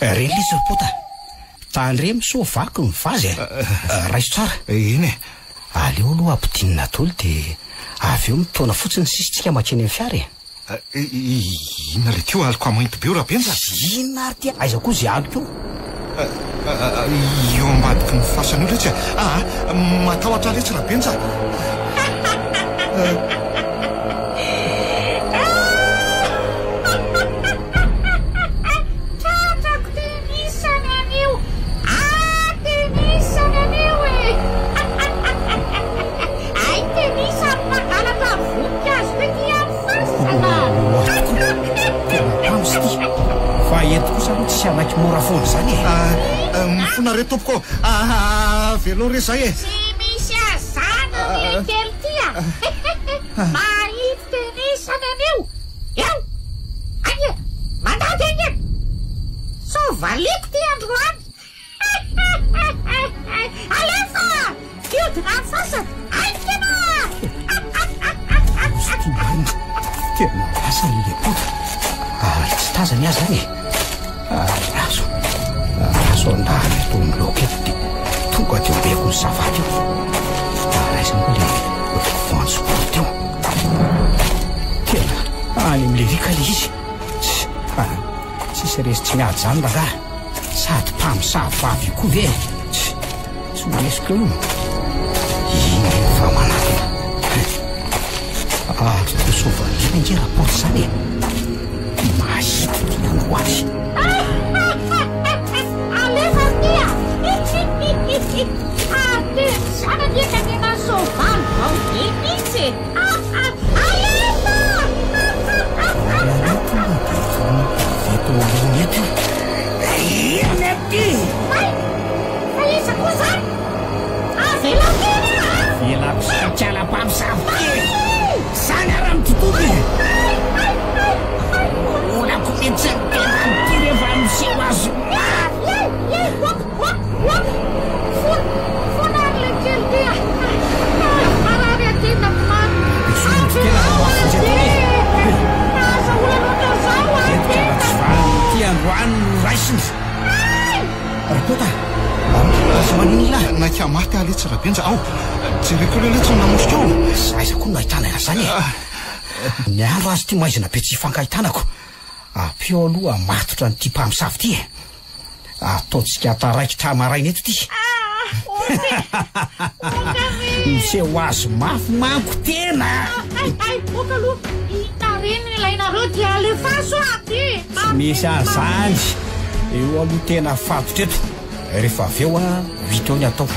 reny lesy ry pota. Tandremo sao vaky ny vazy e. Raiso tsara. Eny e. Aleo aloha ampidinina daholo dia avy eo mitaona fotsiny sisa tsika makeny amin'ny fiara e. Inona le teo aloka mainty be io Rabenja? Inona ary ty? Aiza koa izay aloka io? Eo ambadiky ny fasana io letsy a! Aa, matahotra letsy Rabenja a! Tratrako tenisany anio! Ah, tenisany anio e! Hay tenisany mpangalatra voninkazo tety amin'ny fasana! Oa tokoa, tena mpamosy ity. Fa eto kosa aloha tsisy hanaiky mora foana izany e! Mifona re tompoko ô! Avelao re zay e! Tsy misy azany ry lekely ty a! Mahitsy tenisany anio! Eo! Aia! Mandady aia! Sao valiako ty androany! Alefa! Hiodina amin'ny fasana! Haingana! Nosy ty marina! Tena lasa ny lepoaka! Ary tsy tazany aho zany e! Ary azo, azo andahana eto amin'ny laoka eto dia tonga dia omeko ny savate eo. Ary aiza moa le voanjobory teo? Tena any amin'le riaka le izy. Tsisy resy tsy miady zany rangahy. Sady mpamosavy vavy io koa ve e? Tsy ho resiko eo io. Iny re fa manatona. Ary toa sovalina ange rapaoty izany e. Mahita ty androany. Alefa ry a! Ary tena izany anie ka tena soavaly vao be mihitsy e! Alefa! Ary aleo tonga dia eto aoriana eto io. Inona ity? Hay! Fa iza koa izany? Avelao kely aho a! Avelako saikala mpamosavy ity e! Zany ara mitotoky e! Olako mihitsy ny tenany ity rehefa miseho azy mafy! Ity androany no raisiny! Rakota a! Aza maninona lahy! Naika maty aho letsy Rabenja ao! Jereko eo letsy ny namosiko ao! Aiza koa no ahitana an'izany e! Ny andro aza ity maizina be tsy ifankahitanako! Ampio aloha matotra an'ity mpamosavy ity e! Ataontsika taraikitra maraina eto ity. Miseho azy mafy manko tena. Hay hay, ok aloha, hitarihina ilainareo dia alefaso aty. Tsy misy an'izany. Eo aloha tena fatotra eto. Rehefa avy eo a, vita eo ny atao.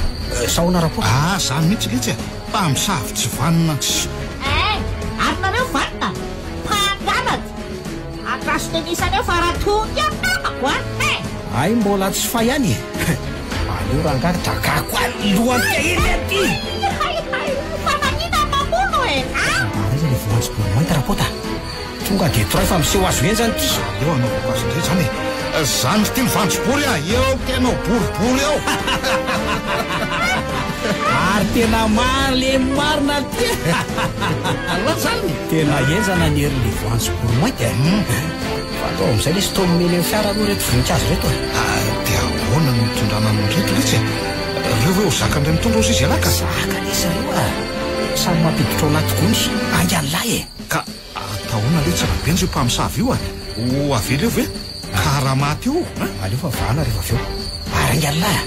Sa ahoana Rapoa? Ah, zany mihitsy letsy e. Mpamosavy tsy vanona. Eh, ary nareo vanona? Mpangalatra. Andraso tenisany eo fa raha tonga eo namako a! He! Hay mbola tsy fay ihany e! Aleo rangahy dagako any lohany iny aty! Hay hay! Fa maninona no mamono e! A! Ary aiza le voanjobory mainty rapota? Tonga dia toray fa miseho azo henjana ity! Aleo hanaovako azy indray izany e! Zany ity ny voanjobory a! Eo tena ho boribory eo! Ary tena malemy marina ty e! Alao zany! Tena henjana ny herin'ilay voanjobory mainty e! Fa atao amin'izay lesy toa mamely amin'ny fiara aloha ireto voninkazo ireto e! Dia ahoana no hitondrana an'ireto letsy e? Ireo ve ho zakan'ireo mitondra ozy izy ialahy ka? Zaka lesy ireo a! Samy mampiditra ao anaty gony, haingana lahy e! Ka. Atao ahoana letsy Rabenja io mpamosavy io a? Ho avela eo ve? Ka raha maty eo a? Aleo fa vahana rehefa avy eo. Ary angalah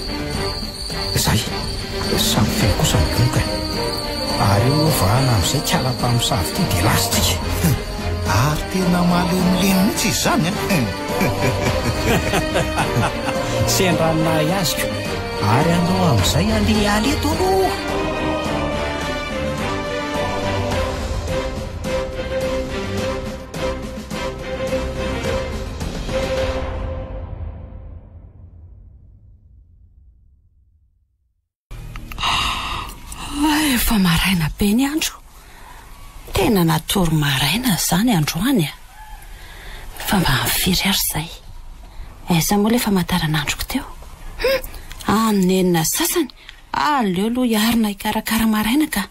a! Zay, samy feno kosa ny gony ka. Ary eo vahana amin'izay kala mpamosavy ity dia lasa tsika. Ary tena malemilemy mihitsy izy izany a! Sendra ny nahay azy ko. Ary andao amin'izay andeha hiala eto aloha. Efa maraina be ny andro. Tena natory maraina izany androany a. Fa mba amin'ny firy ary izay? Aiza moa ilay famantaranandroko teo? Hum! Amin'ny enina sasany. Aleo aloha hiarina hikarakara maraina ka.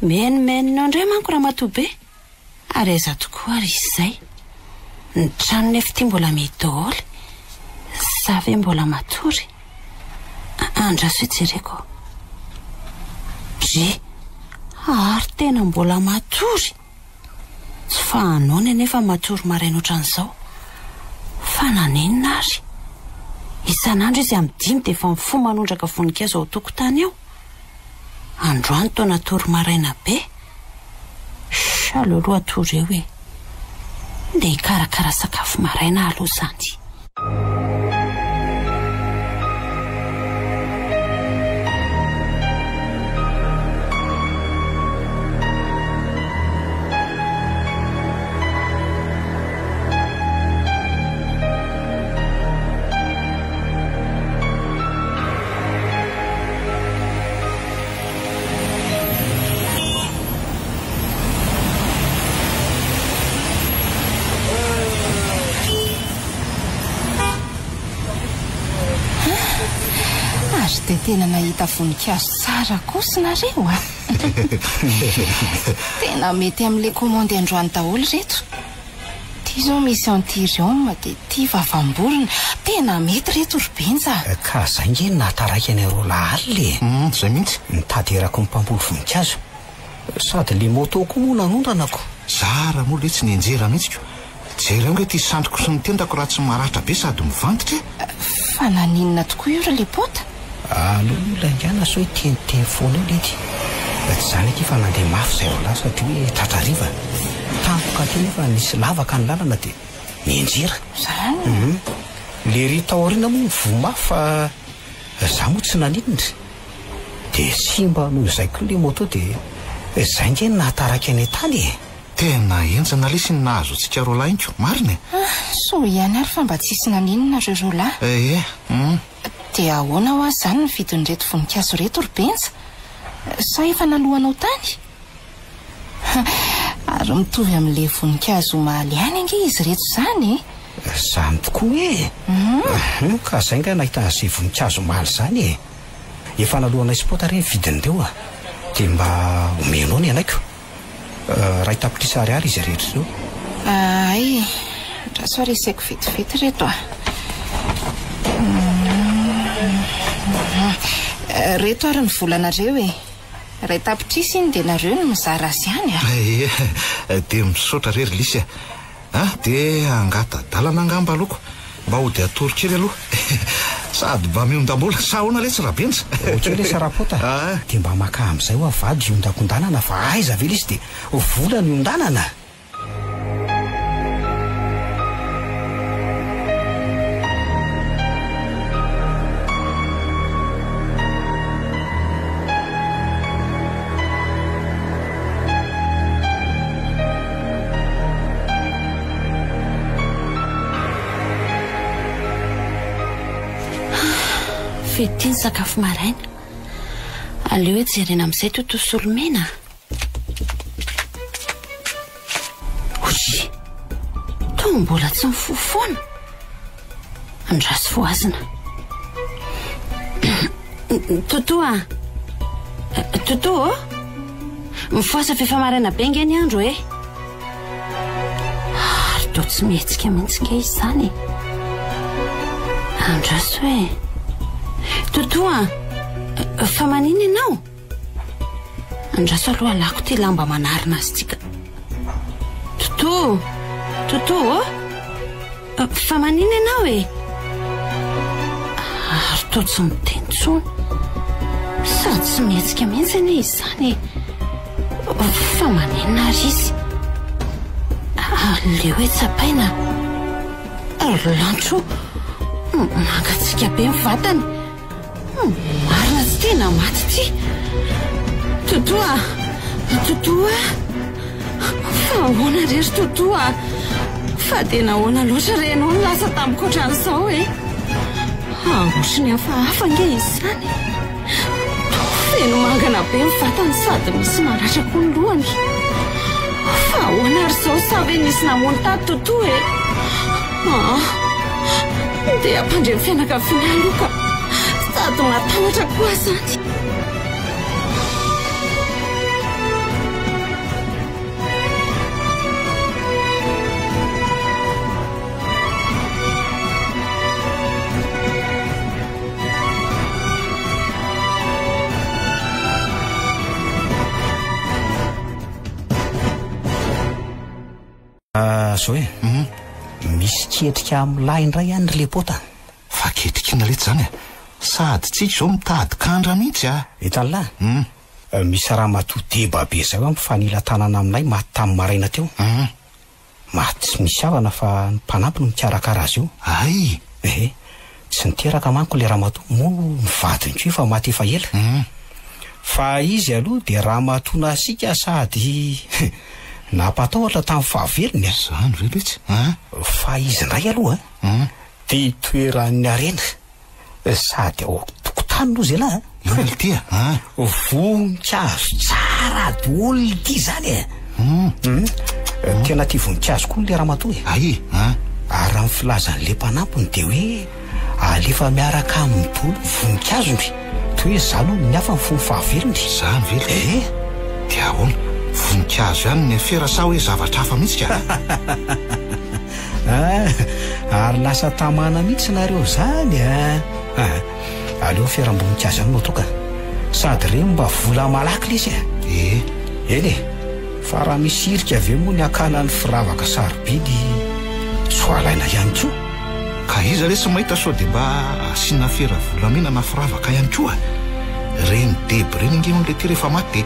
Menomenona eo indray manko ramatoa be. Ary aiza tokoa ary izy izay? Ny trano nefa ity mbola mihidy daholo. Sa ve mbola matory? Andraso hijereko. Dry! Ary tena mbola matory! Tsy fahanaony anefa matory maraina ohatran'izao. Fa naninona ary? Isan'andro izy amin'ny dimy dia efa mifoha manondraka voninkazo ao an-tokotany ao. Androany toa natory maraina be. Shh, aleo aloha hatory eo e. Ndeha hikarakara sakafo maraina aho aloha izany. Ary dia tena nahita voninkazo tsara kosa nareo a! Tena mety amin'ilay commande androany daholo ireto. Ty zao misy anthurium dia ty vavam-borona. Tena mety reto ry Benja a! Ka zay nge no nahataraiky anay roa lahy alina e! Hum, zay mihitsy. Nitady eraky ny mpamboly voninkazo. Sady le moto koa moa nanondranako. Zara moa letsy nianjera mihitsy ko. Jereo nge ty sandriko sy ny tendako raha tsy maratra be sady mivantitra e! Fa naninona tokoa io ry Lepota? Aleo aloha laingana sao hiteniteny foana eo lety. Tsy izany akia fa nandeha mafy izay roalahy satria hoe tratra hariva. Tampoka teo nefa nisy lavaka ny lalana dia nianjera. Izany? Hum. Le ry tao aoriana moa nivoa mafy fa za moa tsy naninona. Dia simba noho izay koa le moto dia izay nge no nahataraiky anay tany e. Tena henjana lesy ny nahazo antsika roalahy iny ko, marina e! Soa ihany ary fa mba tsisy naninona ireo roalahy. Ee, hum. Dia ahoana hoa izany ny vidin'ireto voninkazo ireto ry Benja? Sa efa naloanao tany? Ary mitovy amin'ilay voninkazo omaly ihany ange izy ireto izany e! Izany tokoa e! Hum, ka izay nga nahita an'izay voninkazo omaly izany e! Efa naloanay spot re ny vidin'ireo a! Dia mba omenao ny anaiko. Iray tapitrisa ariary izy rehetra ireo. Hay, andraso ary isaiko vetivety ireto a. Ireto ary ny volanareo e. Iray tapitrisa iny dia nareo no mizara azy any a. Ie, dia misaotra re ry Lisy a. Ah, dia hangata-dalana angamba aloha ko. Mba hody hatory kely aloha. Sady mba miondam-bola. Sa ahoana letsy Rabenja? Ok lesy Rapota a. Dia mba makà amin'izay hoa vady hiondakondanana fa aiza ve lesy dia vola no hiondanana? Fety ny sakafo maraina. Aleo hoe jerena amin'izay Toto Solomena. Ory! Toa mbola tsy mifoha foana. Andraso fohazina. Toto a! Toto ô! Mifohaza fa efa maraina be nge ny andro e! Ary toa tsy mihetsika mihitsy nge izy izany e! Andraso e! Toto a! Fa maninona ianao? Andraso aloha alako ity lamba manarina azy ity ka. Toto. Toto! Toto ô! Fa maninona ianao e? Ary toa tsy miteny intsony. Sady tsy mihetsika mihitsy anie izany e. Fa maninona ary izy? Aleo hoe tsapaina. Ry lantro, mangatsiaka be ny vatany. Marina tsy tena maty ity. Toto a! Toto a! Fa ahoana re ry Toto a? Fa dia nahoana loatra re ianao no lasa tamiko ohatran'izao e? Ohatry ny hafahafa ange izany e! Toa feno mangana be ny vatany sady misy maratra koa ny lohany. Fa ahoana ary izao sa ve nisy namono tato Toto e? Aa! Dia hampandre ny fianakaviana aloha ka! Sady matahotra koa aho izany. Ah, zao e. Mhm. Misy ketrika amin'lahy indray any ry lepota. Fa ketrika inona letsy izany e? Sady tsika izao mitady kandra mihitsy a. Hitan'lah? Mhm. Misy ramatoa deba be izay hoa mifanila tanana aminay maty tamin'ny maraina teo. Mhm. Maty tsy misy havana fa ny mpanampy no mikarakara azy io. Hay! Ehe. Tsy niteraka manko ilay ramatoa, moa ny vadiny koa efa maty efa ela. Mhm. Fa izy aloha dia ramatoa nasiaka sady nampatahotra tamin'ny fahavelony a! Izany ve letsy a? Fa izy indray aloha dia itoeran'ny harena sady ao an-tokotany loza elah a! Inona ity a? Voninkazo tsara daholo ity izany e! Tena tia voninkazo koa ilay ramatoa e! Hay a! Ary raha ny filazan'ilay mpanampiny dia hoe Alefa miaraka aminy dolo ny voninkazony. Toy hoe izany hono ny hafa ny fony fahavelony. Izany ve le? Eh! Dia ahoana? Voninkazo ihany ny afera sa hoe zavatra hafa mihitsy ka? Ah, ary lasa tamana mihitsy nareo izany a! Ah, aleo aferam-boninkazo ihany no atao ka. Sady ireny mba vola malaky lesy e! Eh! Eny e! Fa raha misy hirika ve moa ny hakana ny firavaka sarobidy tsy ho alaina ihany koa? Ka iza re tsy mahita sao dia mba asiana afera volamena na firavaka ihany koa? Ireny deba ireny ange hono letia rehefa maty dia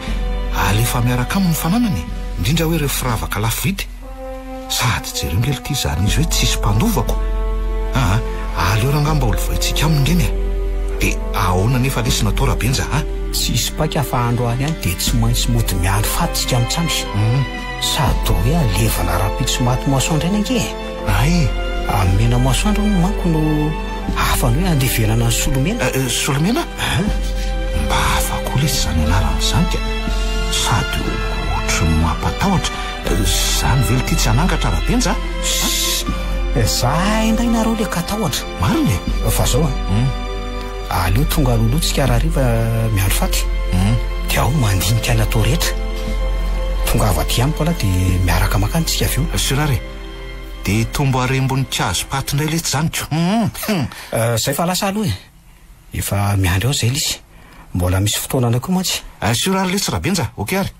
alefa miaraka aminy ny fananany e! Indrindra hoe ireo firavaka lafo vidy. Sady jereo nge lty izany izy hoe tsisy mpandovako aa! Aleo rangaha mba holovaintsika aminy ireny e! Dia ahoana anefa lesy natao Rabenja a? Tsisy paika fa androany ihany dia tsy maintsy mody miandry faty tsika amintsamy. Sady toa hoe alevina rahampitso maty masoandro ihany ange e! Hay! Amin'ny mena masoandro hono manko no hafany hoe andevenana ny solomena. Solomena? Mba hafa koa lesy izany anarana izany ka! Sady ohatry ny mampatahotra. Izany ve lty tsy hanangatra Rabenja a? Sss! Za indray nareo le katahotra. Marina e! Fa zao an! Aleo tonga alohaloha tsika rahariva miandry faty. Dia ao mandinika ny atao rehetra. Tongava aty amiko aloha dia miaraka makany tsika avy eo. Sur ary e! Dia hitombo harem-boninkazo paty indray letsy izany ko! Hum! Zay fa lasa aloha e! Efa miandry ao zay lisy. Mbola misy fotoanana koa mantsy. Sur ary letsy Rabenja, ok ary.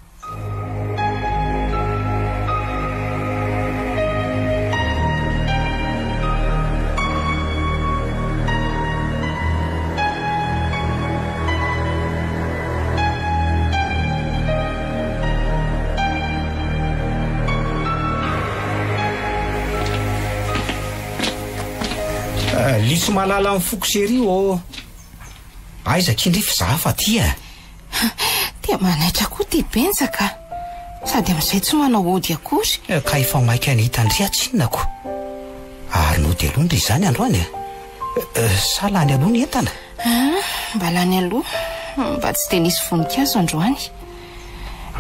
Lisy malala ny foko chérie ô! Aiza akia ndry f'izaho fa aty a! Dia manaitra koa ty Benja ka! Sady amin'izay tsy manao ody akory. Ka efa maika ny hita ndry aho tsinona ko! Ary nody aloha ndry izany androany a! Sa lany aloha ny entana? Ah, mba lany aloha. Mba tsy dia nisy voninkazo androany.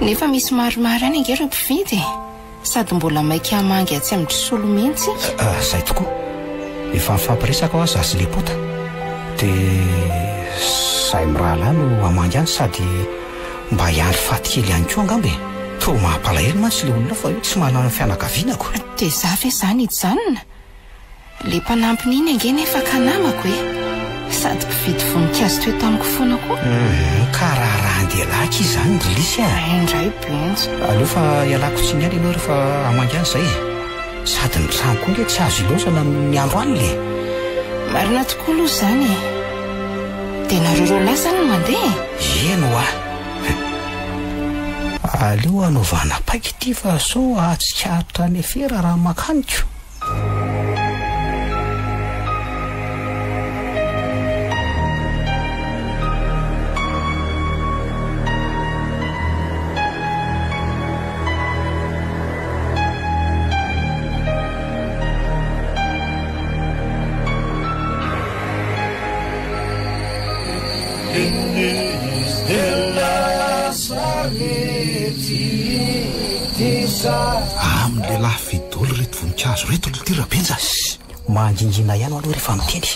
Nefa misy maromaro ihany ange ireo mpividy e! Sady mbola maika hamangy atsy amin-dry Solo mihitsy. Ah, zay tokoa. Efa nifampiresaka hoa za sy Lepota. Dia zahay mirahalahy no hamangy any sady mba hiandry faty kely ihany koa angamba e. Toa mampalahelo mantsy ilay olona fa hoe tsy manana fianakaviana ko. Dia za ve izany hijanona? Le mpanampiny iny ange nefa ka namako e! Sady mpividy voninkazo teo tamiko foana koa. Hum, ka raharaha. Andeha laky izany ry Lisy a! Indray Benja. Aleo fa ialako tsiny ihany ianao rehefa hamangy any izay e! Sady ny trano koa nge tsy azo ilaozana amin'ny andro alina e! Marina tokoa aloha izany e! Dia nareo roalahy izany no mandeha e? Eny hoa! Aleo hanaovana paika ity fa sao hahatsikaritra any afera raha mankany ko! Amin'ny lehilahy fidolo ireto voninkazo ireto ry Rabenja. Mangingina ihany aloha rehefa miteny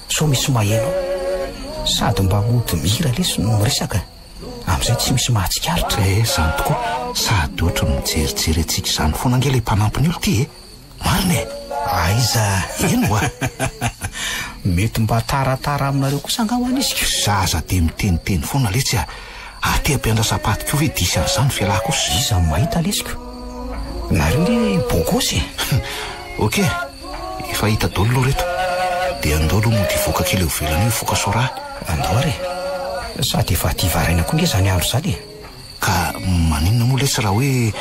sao misy maheno ao. Sady mba mody mihira lesy no miresaka, amin'izay tsy misy mahatsikaritra. Eh, izany tokoa. Sady ohatry ny mijerijery antsika izany foana ange ilay mpanampy ny olo ity e. Marina e! Aiza? Eny oa! Mety mba taratara aminareo kosa angaha hoany izy ka? Zaza dia miteniteny foana letsy a! Aty ampiandrasam-paty koa ve diso an'izany f'ialahy kosa? Iza no mahita lesy ko? Nareo nge beau gosse e! Ok, efa hita daholo aloha ireto. Dia andao aloha mody hivoaka kely eo ivelany eo hifoka soraha. Andao ary e! Sady efa hadiva haraina koa nge izany andro izany e! Ka maninona moa letsy raha hoe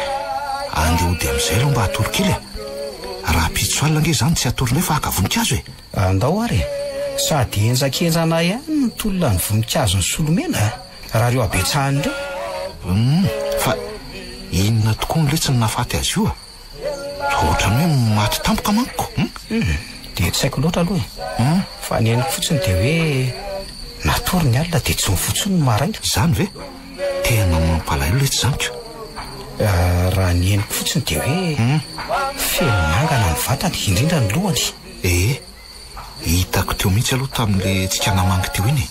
andeha hody amin'izay aloha mba hatory kely e? Rahampitso alina ange izany tsy hatory indray fa haka voninkazo e! Andao ary e! Sady henjakenjana ihany ny tolona ny voninkazon'i Solomena a! Raha ireo habetsahany ireo. Hum, fa inona tokoa no letsy no nahafaty azy io a? Ohatran'ny hoe maty tampoka manko ko! Hum, dia tsy haiko loatra aloha e! Hum. Fa ny henoko fotsiny dia hoe natory ny alina dia tsy nifoha intsony ny maraina. Izany ve? Tena mampalahelo letsy izany ko! Raha ny henoko fotsiny dia hoe feno mangana ny vatany, indrindra ny lohany. Ee, hitako teo mihitsy aloha tamin'ilay tsika namangy teo iny e!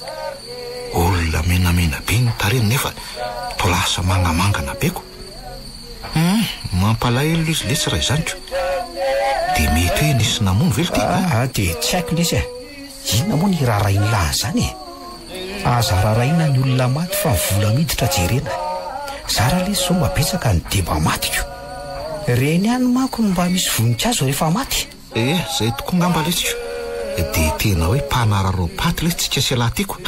Olona menamena be ny tarehiny nefa toa lasa mangamangana be ko! Hum, mampalahelo izy letsy raha izany ko! Dia mety hoe nisy namono ve lty? Aa, dia tsy haiko lesy e! Inona moa ny raharahin'lah an'izany e? Aza rarahina ny olona maty fa vola miditra jerena. Zara lesy zao mba betsaka ny deba matiko. Reny ihany manko no mba misy voninkazo rehefa maty. Eh, zay tokoa ngamba lesy ko. Dia tena hoe mpanararaopaty lesy tsika sy ialahy ty ko.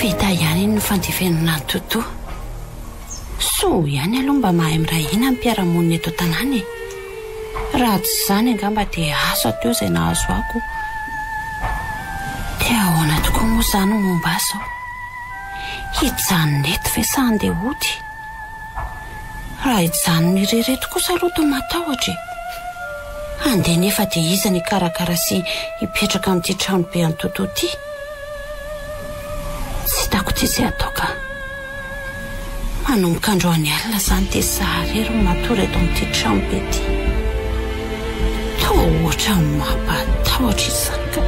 Vita ihany iny ny fandevenana an'i Toto. Soa ihany aloha mba mahay miray hina ny mpiara-monina eto an-tanàna e. Raha tsy izany angamba dia asa teo izay nahazo ahy ko. Dia ahoana tokoa moa izany ny momba ahy izao? Hijanona eto ve sa handeha hody? Raha hijanona irery eto kosa aloha toa matahotra e! Handeha nefa dia iza no hikarakara sy hipetraka amin'ity tranobe an'i Toto ity? Tsy hitako ity izay atao ka! Manomboka androany alina izany dia izaho irery no matory eto amin'ity tranobe ity. Toa ohatran'ny mampatahotra izany ka!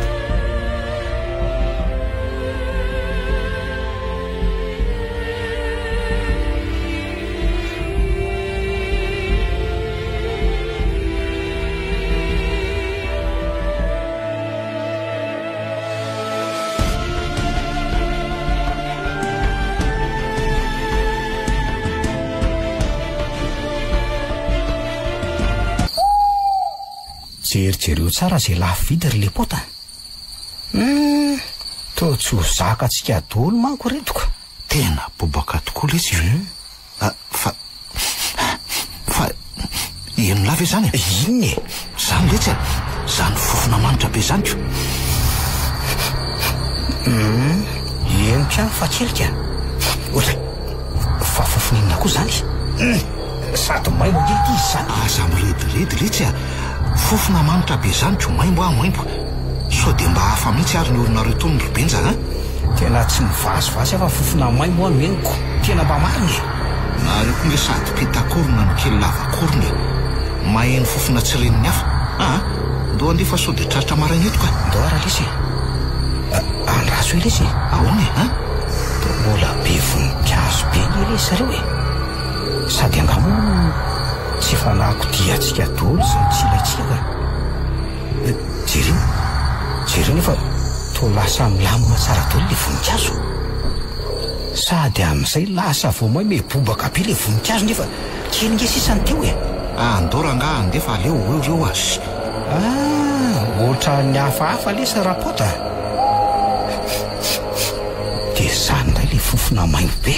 Jerijereo tsara izay lafo vidy ry lepota. Humm, toa tsy ho zakantsika daholo manko ireto ka. Tena bobaka tokoa letsy io. Ah, fa fa henon'lah ve zany e? Inona e? Zany letsy a! Zany fofona manitra be zany ko! Humm, henoko ihany fa kely ka. Oay, fa fofona inona koa zany? Humm, sady maimbo ange ity izy zany. Aza mirediredy letsy a! Fofona manitra be zany ko maimbo ah maimbo! Sao dia mba hafa mihitsy ary ny oronareo tony ry Benja a! Tena tsy mivazivazy aho fa fofona maimbo no henoko. Tena mba marina e! Nareo koa nge sady petakorona no kely lavakorona e! Maheno fofona tsy ren'ny hafa aa! Andao andeha fa sao dia tratra maraina eto ka. Andao ary lesy e. Andraso eo lesy e. Ahoana e, an? Toa mbola be voninkazo be anie lesy zareo e. Sady angaha moa tsy efa nahakodiantsika daholo izay tsy ilaintsika ka. Jereo, jereo nefa toa lasa milamina tsara daholo ilay voninkazo. Sady amin'izay lasa vao may mibobaka be ilay voninkazo nefa kely nge sisa ny teo e. Andao rangaha andeha fa aleo ho eo ireo a. Ah, ohatran'ny hafahafa lesy Rapota a. Dia izany indray ilay fofona maimbo be.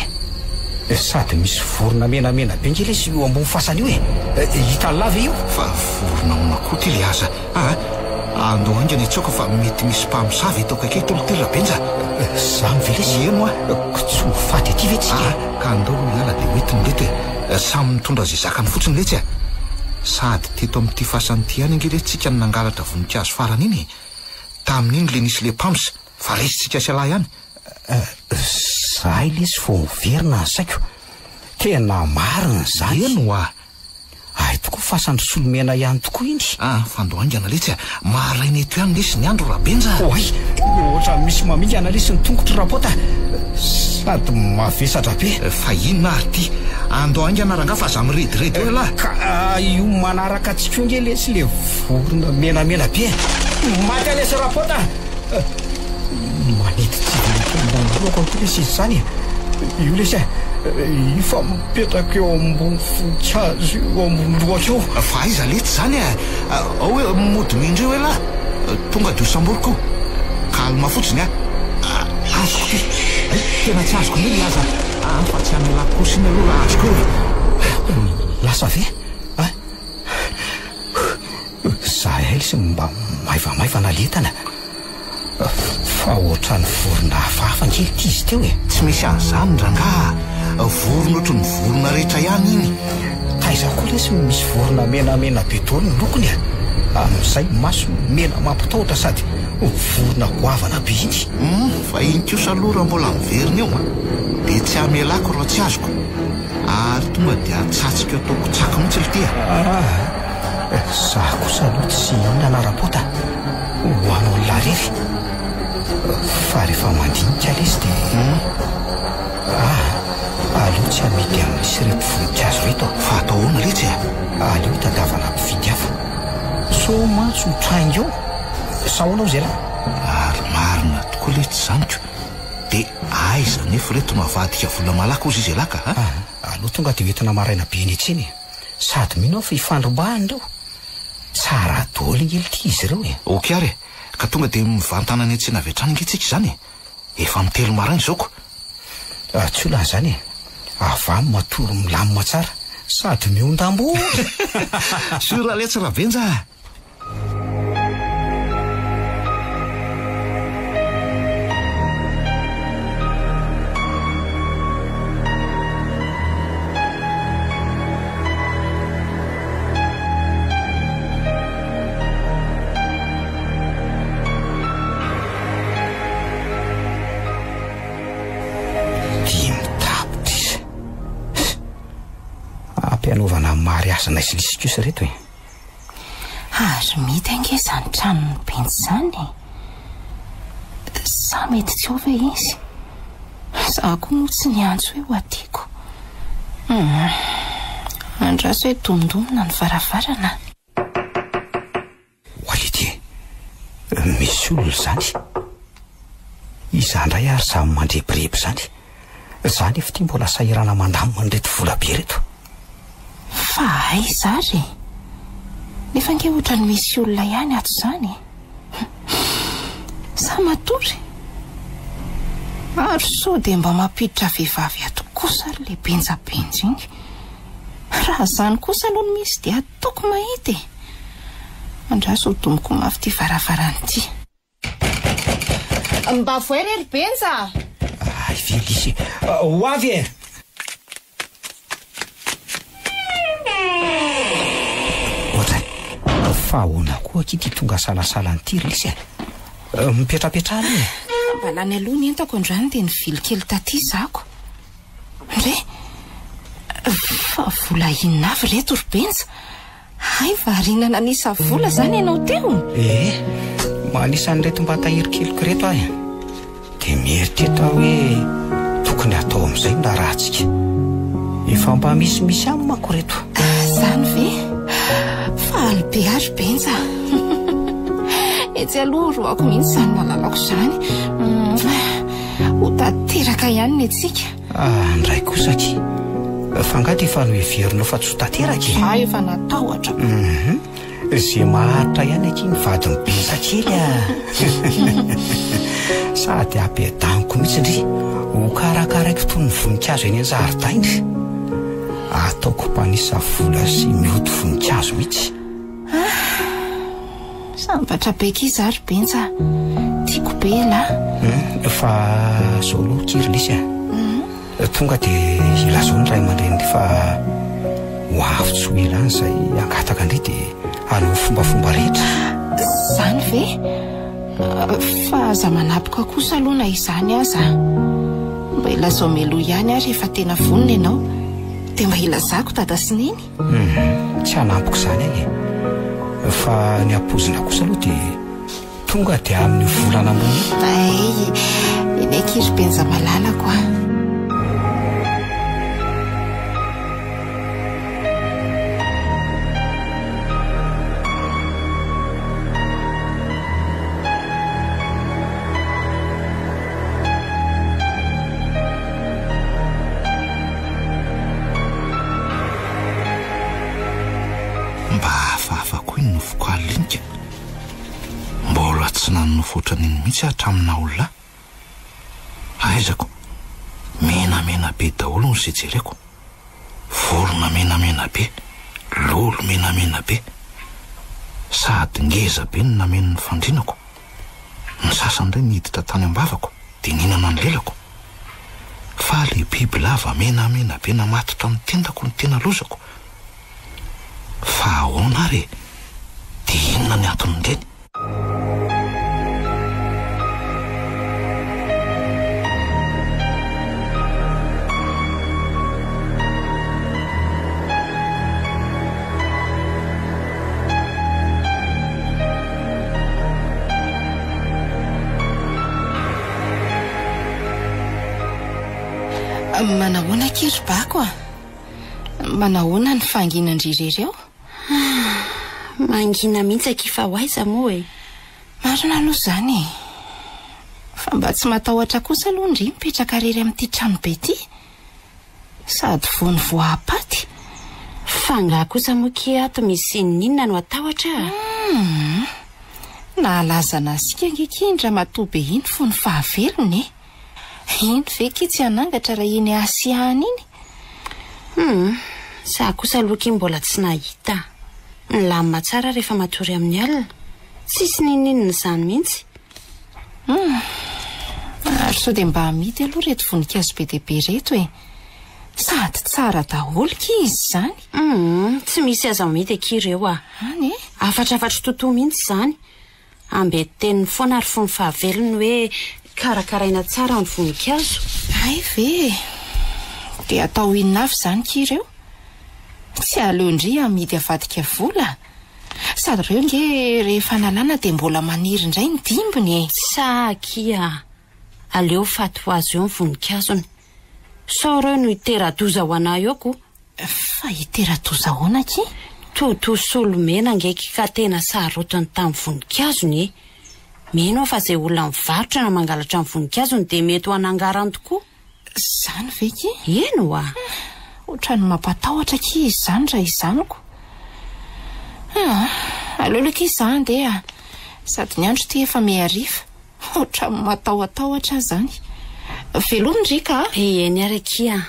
Sady misy vorona menamena be nge lesy io ambony fasana io e. Hitan'lah ve io? Fa vorona ahoana koa ity le aza a? Andao haingana hitsoaka fa mety misy mpamosavy eto akaiky eto ry Rabenja. Zany ve lesy? Eny hoa. Ko tsy ho faty aty ve tsika e? Ah, ka andao aloha hiala dia hoentiny ireto e. Samy mitondra izay zakany fotsiny letsy a. Sady teto amin'ity fasana ity ihany ange letsy tsika no nangalatra voninkazo farany iny e. Tamin'iny le nisy le mpams fa resintsika sy ialahy ihany. Zahay lesy vao miverina ny saiko. Tena marina izany. Eny hoa. Hay tokoa fasan-dry Solomena ihany tokoa iny. Ah, fandao haingana letsy a! Maraina eto ihany lesy ny andro Rabenja a! Oay! Ohatran'ny misy mamingana lesy ny tongotro Rapota a! Sady mavesatra be. Fa inona ary ity? Andao haingana rangahy fa aza mirediredy eo ialahy. Ka io manaraka antsika io ange lesy le vorona menamena be e! Maty aho lesy Rapota a! Manidintsidina eto ambony lohako ange lesy izy izany e! Io lesy a! Io fa mipetraka eo ambony voninkazo eo ambony lohako eo. Fa aiza letsy izany e? Ao hoe mody mindry eo elah. Tonga dia ho samboriko io. Calme fotsiny a. Azoko ity. Hay, tena tsy azoko indray ilay aza. Aa fa tsy hamelako kosa iny aloha raha azoko eo e. Lasa ve? A? Zahay lesy mba maivamaivana le entana. Fa ohatran'ny vorona hafahafa ange ity izy teo e! Tsy misy an'izany rangaha a! Vorona ohatry ny vorona rehetra ihany iny. Taiza koa lesy no misy vorona menamena be daholo ny lokony a! Amin'izay maso mena mampitahotra sady vorona goavana be iny. Hum, fa iny kosa aloha raha mbola miverina eo an! Dia tsy hamelako raha tsy azoko. Ary tonga dia atsatsiko ataoko tsaky mihitsy ry ty a! Ah! Za kosa aloha tsy hihinana ra-pota ho an'olona irery fa rehefa mandinika lesy dia ah aleo tsy amidy amin'isy ireto voninkazo ireto a! Fa atao ahoana letsy a? Aleo hitadiavana mpividy hafa sao mantsy ho trainga eo, sa ahoana hozy ialahy? Ary marina tokoa letsy izany ko! Dia aiza anefa ireto no avadika vola malaky hozy izy ialahy ka a? Aleo tonga dia hoentina maraina be eny an-tsena e! Sady mino aho fa hifandrombahana ireo. Tsara daholo ange lty izy ireo e. Ok ary e! Ka tonga dia mivantana any an-tsena avy hatrany ange tsika izany e! Efa amin'ny telo maraina izao ko! Tsy olana izany e! Avy any matory milamina tsara sady miondam-bola! Sur letsy Rabenja a! Dimy tapitrisa. Ampianaovana mariazy naisilisi kosa reto e. Ary mety ange izany tranon'i Benja izany e! Sa mety tsy ao ve izy? Za koa moa tsy niantso hoe ho aty ko. Hum. Andraso hoe domdomina ny varavarana. Oality e! Misy olona izany? Iza indray ary izany mandrebireby izany? Za nefa ity mbola sahirana mandamina an'ireto vola be ireto. Fa aiza ary e? Nefa ange ohatran'ny misy olona ihany ato izany e! Sa matory? Ary sao dia mba mampiditra vehivavy ato kosa ary ilay benjabenja iny? Raha izany kosa aloha no misy dia ataoko mahita e! Andraso ho domiko mafy ity varavarana ity. Mba voay re ry Benja a! Hay ve lisy e! Ho avy e! Ohatray, fa ahoana koa akia ity tonga salasala an'ity ry lisy e? Mipetrapetraha aloha e! Mba lany aloha ny entako androany dia nivily kely taty zako. Ndry! Fa vola inona avy ireto ry Benja? Hay variana nanisa vola izany ianao teo? Ee, manisa an'ireto mba tahiry keliko ireto aho e. Dia mieritreritra aho hoe tokony hatao amin'izay ny raharahantsika. Efa mba misimisy ihany manko ireto. Izany ve? Faly be aho ry Benja. Etsy aloha roako mihitsy izany malalako izany. Ho tanteraka ihany ny antsika. Ah, ndray kosa akia. Fa angaha dia efa noheverinao fa tsy ho tanteraka e? Za efa natahotra. Mhm. Ze maharitra ihany akia ny vadin'i Benja kely a. Sady ampiadaniko mihitsy ndry. Ho karakaraiko toy ny voninkazo eny an-jaridaina. Ataoko mpanisa vola sy mioty voninkazo mihitsy. Ah, sambatra be akia za ry Benja. Tiako be elah. Hmm, fa zao aloha akia ry Lisy a. Hmm. Tonga dia ilazao ny ray aman-dreniny fa ho avy tsy ho ela any izay hangataka an-dry dia hanao fombafomba rehetra. Izany ve? Fa aza manapoka kosa aloha na izany aza. Mba ilazao mialoha ihany aho rehefa tena vonona ianao. Dia mba ilazako dada sy neny. Hum, tsy hanampiko izany aho e. Fa ny hapoizina kosa aloha dia tonga dia amin'io volana ambony io. Ay, eny akia ry Benja malalako a. Mba hafahafa koa iny nofoko alina iny ka. Mbola tsy nanonofy ohatran'iny mihitsy aho hatramin'ny naha olona ahy. Aizako, menamena be daholo ny izay jereko. Vorona menamena be, lolo menamena be. Sady ngeza be no nameno ny fandrinako. Ny sasany indray niditra tany am-bavako dia nihinana ny lelako. Fa le bibilava menamena be namatotra ny tendako no tena lozako. Fa ahoana ary e? Dia inona ny anton'ireny? Manahoana akia ry Bako a? Manahoana ny fahanginan-dry irery ao? Mangina mihitsy akia fa ho aiza moa e? Marina aloha izany e! Fa mba tsy matahotra kosa aloha ndry mipetraka irery amin'ity tranobe ity? Sady vao ny voahapaty. Fa angaha kosa moa kia ato misy inon'inona no atahotra a? Humm. Nahalaza nasiaka ange kia iny ramatoa be iny fony fahavelony e. Iny ve kia tsy hanangatra raha iny hasiahana iny? Humm. Za kosa aloha kia mbola tsy nahita. Milamina tsara rehefa matory amin'ny alina. Tsisy n'inon'inona izany mihitsy. Humm. Ary sao dia mba amidy aloha ireto voninkazo be dia be ireto e. Sady tsara daholo kia izy izany. Humm, tsy misy azo amidy akia ireo a. Any e? Hafatrafatry Toto mihitsy izany. Ambetiteniny foana ary fony fahavelony hoe karakaraina tsara ny voninkazo. Hay ve e! Dia atao inona avy izany kia ireo? Tsy aleon-dry amidy avadika vola? Sady ireo nge rehefa nalana dia mbola maniry indray ny dimbiny e! Sa akia, aleo faty ho azy eo ny voninkazony. Sao ireo no hitera-doza ho anah eo ko. Fa hitera-doza ahoana akia? Toto Solomena ange ki ka tena sarotiny tamin'ny voninkazony e! Mino aho fa izay olona mivarotra na mangalatra ny voninkazony dia mety ho anangarany tokoa. Izany ve ki? Eny oa! Ohatran'ny mampatahotra akia izy izany raha izany ko. Ah, aleo aloha akia izaho handeha a. Sady ny andro ity efa mihariva. Ohatran'ny matahotahotra aho izany. Veloma ndry ka a! Eny ary akia.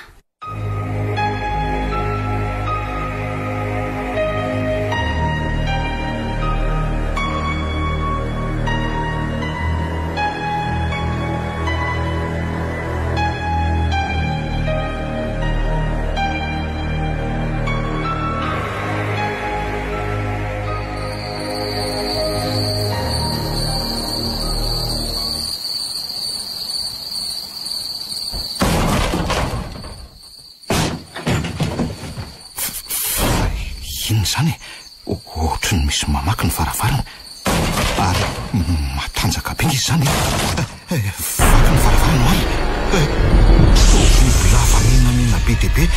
Misy mamaky ny varavarana. Ary matanjaka be nge izany e! Vaky ny varavarana marina! Toa bibilava menamena be dia be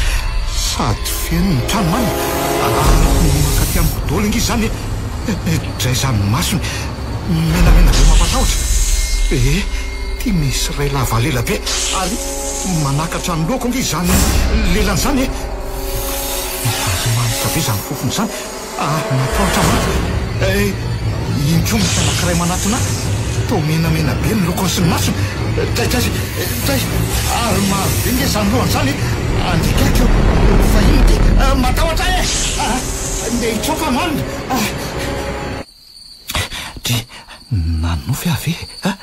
sady feno ny trano marina! Ary mankaty amiko daholo ange izany e! Dray izany masony menamena be mampatahotra! Eh! Ty misy iray lava lela be ary manakatra ny lohako ange izany lelany izany e! Ary manitra be izany fofony izany! Ah, matahotra mafy eh! Iny koa misy anankiray manatona ahy, toa menamena be ny lokony sy ny masony. Dray, dray, dray! Ary maro be nge izany lohany izany eh! Andikako io, fa inona ity? Matahotra aho eh! Ah, ndeha hitsoaka aho marina! Ah! Dry, nanonofy aho ve eh?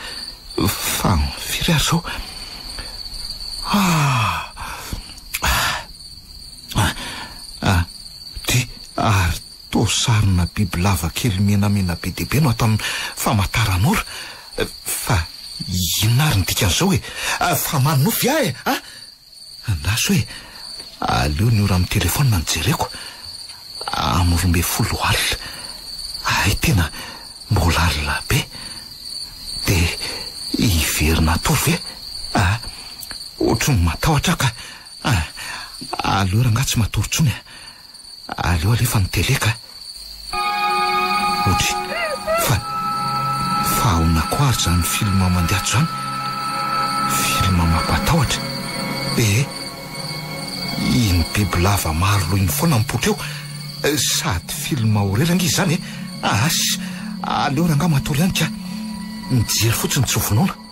Fa firy ary izao? Ah! Ah! Ah! Dia ary toa sarina bibilava kely menamena be dia be no ato amin'ny famantaranora. Fa inona ary ny dikan'izao e? Fa manonofy aho e! A! Andraso e! Aleo ny ora amin'ny telefaonina no jereko. Amin'ny 12 alina. Hay tena mbola alina be. Dia hiverina hatory ve? A! Ohatry ny matahotra aho ka. Ah, aleo rangahy tsy matory intsony a. Aleo alefa ny télé ka. Odry, fa, fa ahoana koa ary izany film mandeha ato izany? Film mampatahotra. Ee, iny bibilava maro loha iny foana mipoitra eo. Sady film horreur ange izany e. As, aleo rangahy matory ihany ka. Mijery fotsiny tsy ho vonoina.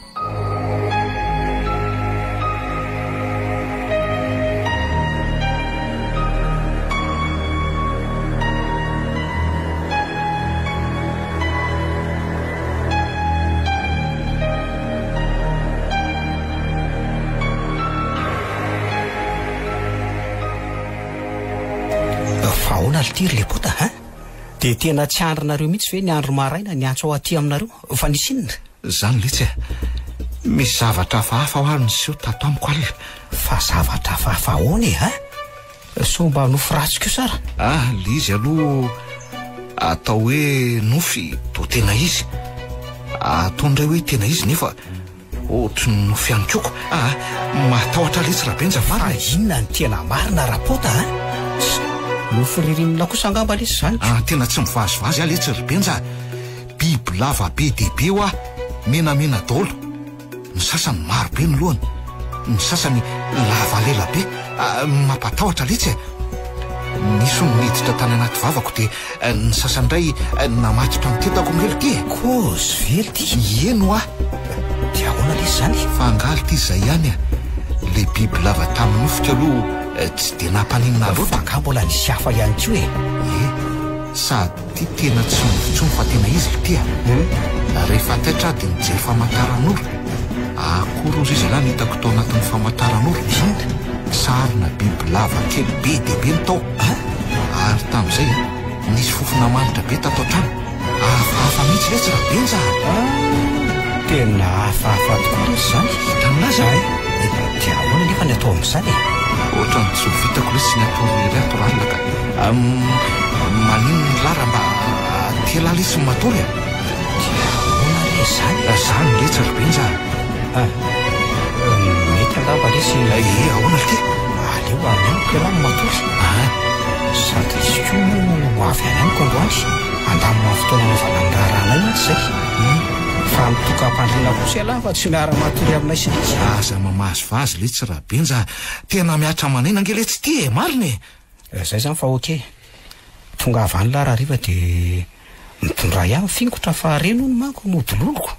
Fa ahoana ry ty ry Lepota a? Dia tena tsy andrinareo mihitsy ve ny andro maraina niantso aho aty aminareo? Fa nisy inona? Zany letsy a! Misy zavatra hafahafa hoa niseho tato amiko alina. Fa zavatra hafahafa ahoana e a? Sao mba nofy ratsy kosa ara? Ah, le izy aloha atao hoe nofy toa tena izy. Atao indray hoe tena izy nefa ohatry ny nofy ihany koa ko. Ah, matahotra letsy Rabenja marina e. Fa inona no tena marina Rapota a? Nofy ririnina kosa angamba lesy izany ko. Ah, tena tsy mivazivazy aho letsy ry Benja a. Biby lava be dia be hoa, menamena daholo. Ny sasany maro be ny lohany, ny sasany lava lela be, mampatahotra letsy e! Nisy hono niditra tany anaty vavako dia ny sasany indray namatotra ny tendako ange lty e! Kôzy ve lty? Eny hoa! Dia ahoana lesy izany? Fa angaha lty izay ihany e! Le biby lava tamin'ny nofiko aloha tsy dia nampaninona ahy loatra. Fa angaha mbola nisy hafa ihany koa e? Ie, sady. Ty tena tsy nofy intsony fa tena izy ry ty a! Rehefa taitra aho dia nijery famantaranora. Akory ozy izy ialahy no hitako tao anatin'ny famantaranora. Inona? Sarina bibilava kely be dia be no tao. Ary tamin'izay a, nisy fofona manitra be tato an-trano. Hafahafa mihitsy letsy Rabenja a! Tena hafahafa tokoa lesy izany. Hitan'i Laza e! Dia ahoana anefa ny atao amin'izany e? Ohatran'ny tsy ho vitako lesy ny hatory irery ato ralina ka. Maninona lah raha mba aty elah lesy ny matory a? Dia ahoana re izany e? Zany letsy ry Benja a! Mety angamba lesy. Ee, ahoana ry ty? Aleo any amiko ialahy no matory. Sady izy koa moa ho avy any amiko androany. Handamina ny fotoana hanaovana ny raharahanay mantsy izay. Fa mitoka-pandriana kosa ialahy fa tsy miara-matory aminay sy Letsy a! Aza mamazivazy letsy Rabenja a! Tena mihatra aman'aina ange letsy ity e! Marina e! Zay zany fa ok. Tongava any lah rahariva de mitondrà ihany fingotra fa reny hono manko no dololoko.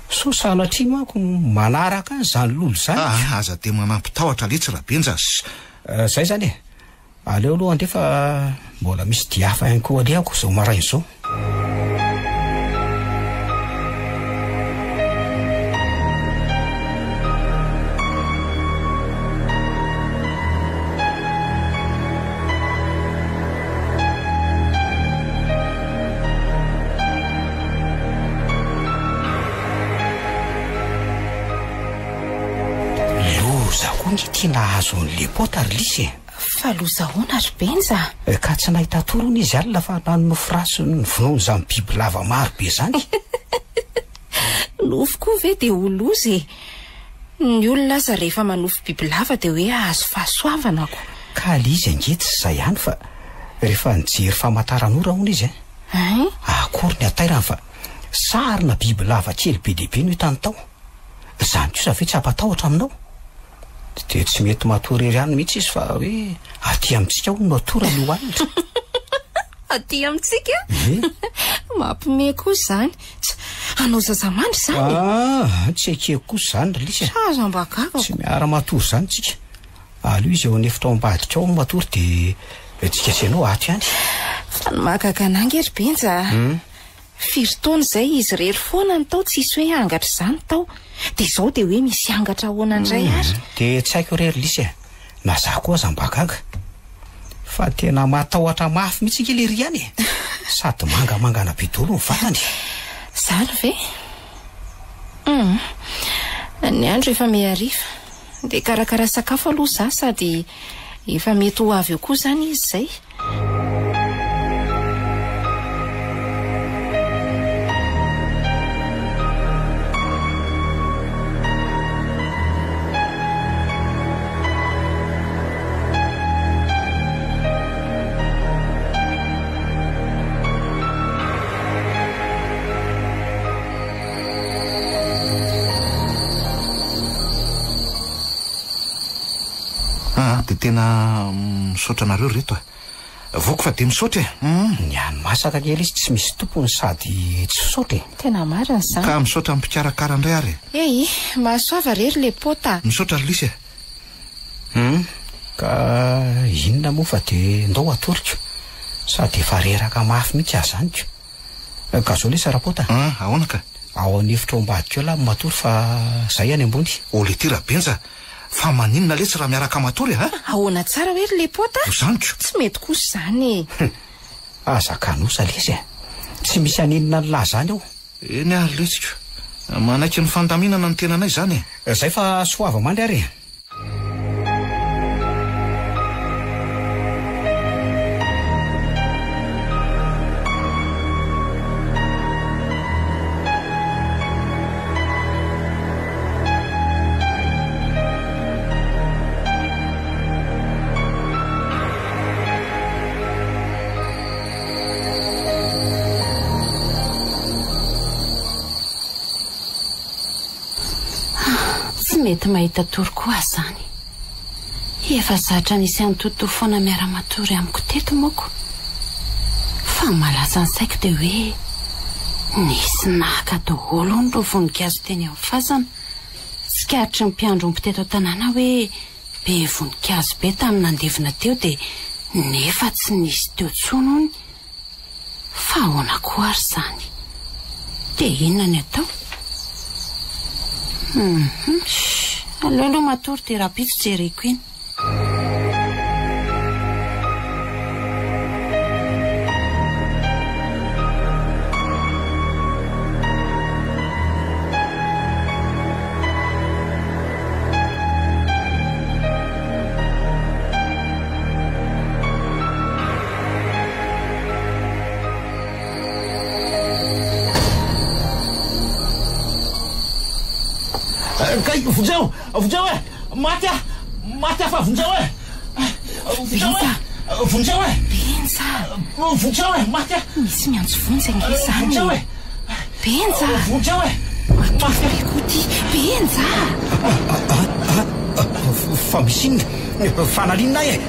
Sao sanatria manko manaraka any zany lolo zany. Ah, aza de manampy tahotra letsy Rabenja a! Zay zany e. Aleo aloha andeha fa mbola misy dia hafa ihany koa alehako zao maraina zao. Loza koa nge ty nahazo an'i Lepota ry Lisy e! Fa loza ahoana ry Benja? Ka tsy nahita tory hono izy alina fa nanonofy ratsy novonoin'izany bibilava maro be izany. Nofy koa ve dia ho loza e? Ny olona aza rehefa manofy bibilava dia hoe hahazo fahasoavana ko. Ka le izy ange tsy izay ihany fa rehefa nijery famataranora hono izy Hein? Akory ny hatairany fa sarina bibilava kely be dia be no hitany tao. Izany kosa ve tsy hampatahotra aminao? Dia tsy mety matory ery any mihitsy izy fa hoe aty amintsika hono no atorany io alina. Aty amintsika? Ie. Mampime kosa izany. Tsa, hanao zazamandry izany e? Ah, tsy ekeko kosa izany ry Lisy a. Tsa, aza mba gaga ko. Tsy miara-matory izany tsika. Aleo izy ao an'efitra ao ambadika ao no matory dia tsika sy ianao ato ihany. Fa ny mahagaga anah ange ry Benja a. Firy taona izay izy irery foana no tao tsisy hoe angatra izany tao. Dia izao dia hoe misy angatra ahoana indray ary? Dia tsy haiko re ry Lisy a. Na za koa aza mba gaga. Fa tena matahotra mafy mihitsy ange lery ihany e. Sady mangamangana be daholo ny vatany. Zany ve? Hum. Ny andro efa mihariva. Dia hikarakara sakafo aloha za sady efa mety ho avy eo koa izany izy izay. Ah, dia tena misaotra anareo ry reto a. Voky fa dia misaotra e. Hum. Ny an'ny masaka kely izy tsy misy tompony sady tsy fisaotra e. Tena marina izany. Ka misaotra ny mpikarakara indray ary e. Hey, mahasoava re ry Lepota a. Misaotra ry Lisy e. Hum, ka inona moa fa dia ndao atoriko. Sady efa reraka mafy mihitsy aho izany ko. Ka zao lesy Rapota a! An, ahoana ka? Ao an'efitra ao ambadika ao lahy matory fa zay any ambony. Oh leity Rabenja, fa maninona letsy raha miaraka matory a? Ahoana tsara hoe ry Lepota? Ho zany ko! Tsy mety kosa izany e! Hum, aza kanosa lesy a! Tsy misy haninona an'lah zany ao. Eny ary letsy ko! Manaiky ny fandaminana ny tenanay zany e! Zay fa soava mandry ary e! Tsy mety mahita tory koa aho izany. Efa zatra nisy an'i Toto foana miara-matory amiko teto moko. Fa ny mahalasa ny saiko dia hoe nisy naka daholo hono ireo voninkazo teny amin'ny fasana. Tsikaritry ny mpiandry omby teto an-tanàna hoe be voninkazo be tamin'ny nandevina teo dia nefa tsy nisy teo intsony hono. Fa ahoana koa ary izany? Dia inona ny atao? Hum, aleo aloha matory dia rahampitso jereko iny. Kay, vonjeo! Vonjeo e! Maty aho! Maty aho fa vonjeo e! Vonjeo e! Vonjeo e! Benja! Vonjeo e! Maty aho! Misy miantso vonjy ange izany e! Vonjeo e! Benja! Vonjeo e! Matory be koa ity! Benja! Fa misy inona? Fanalina ahy e!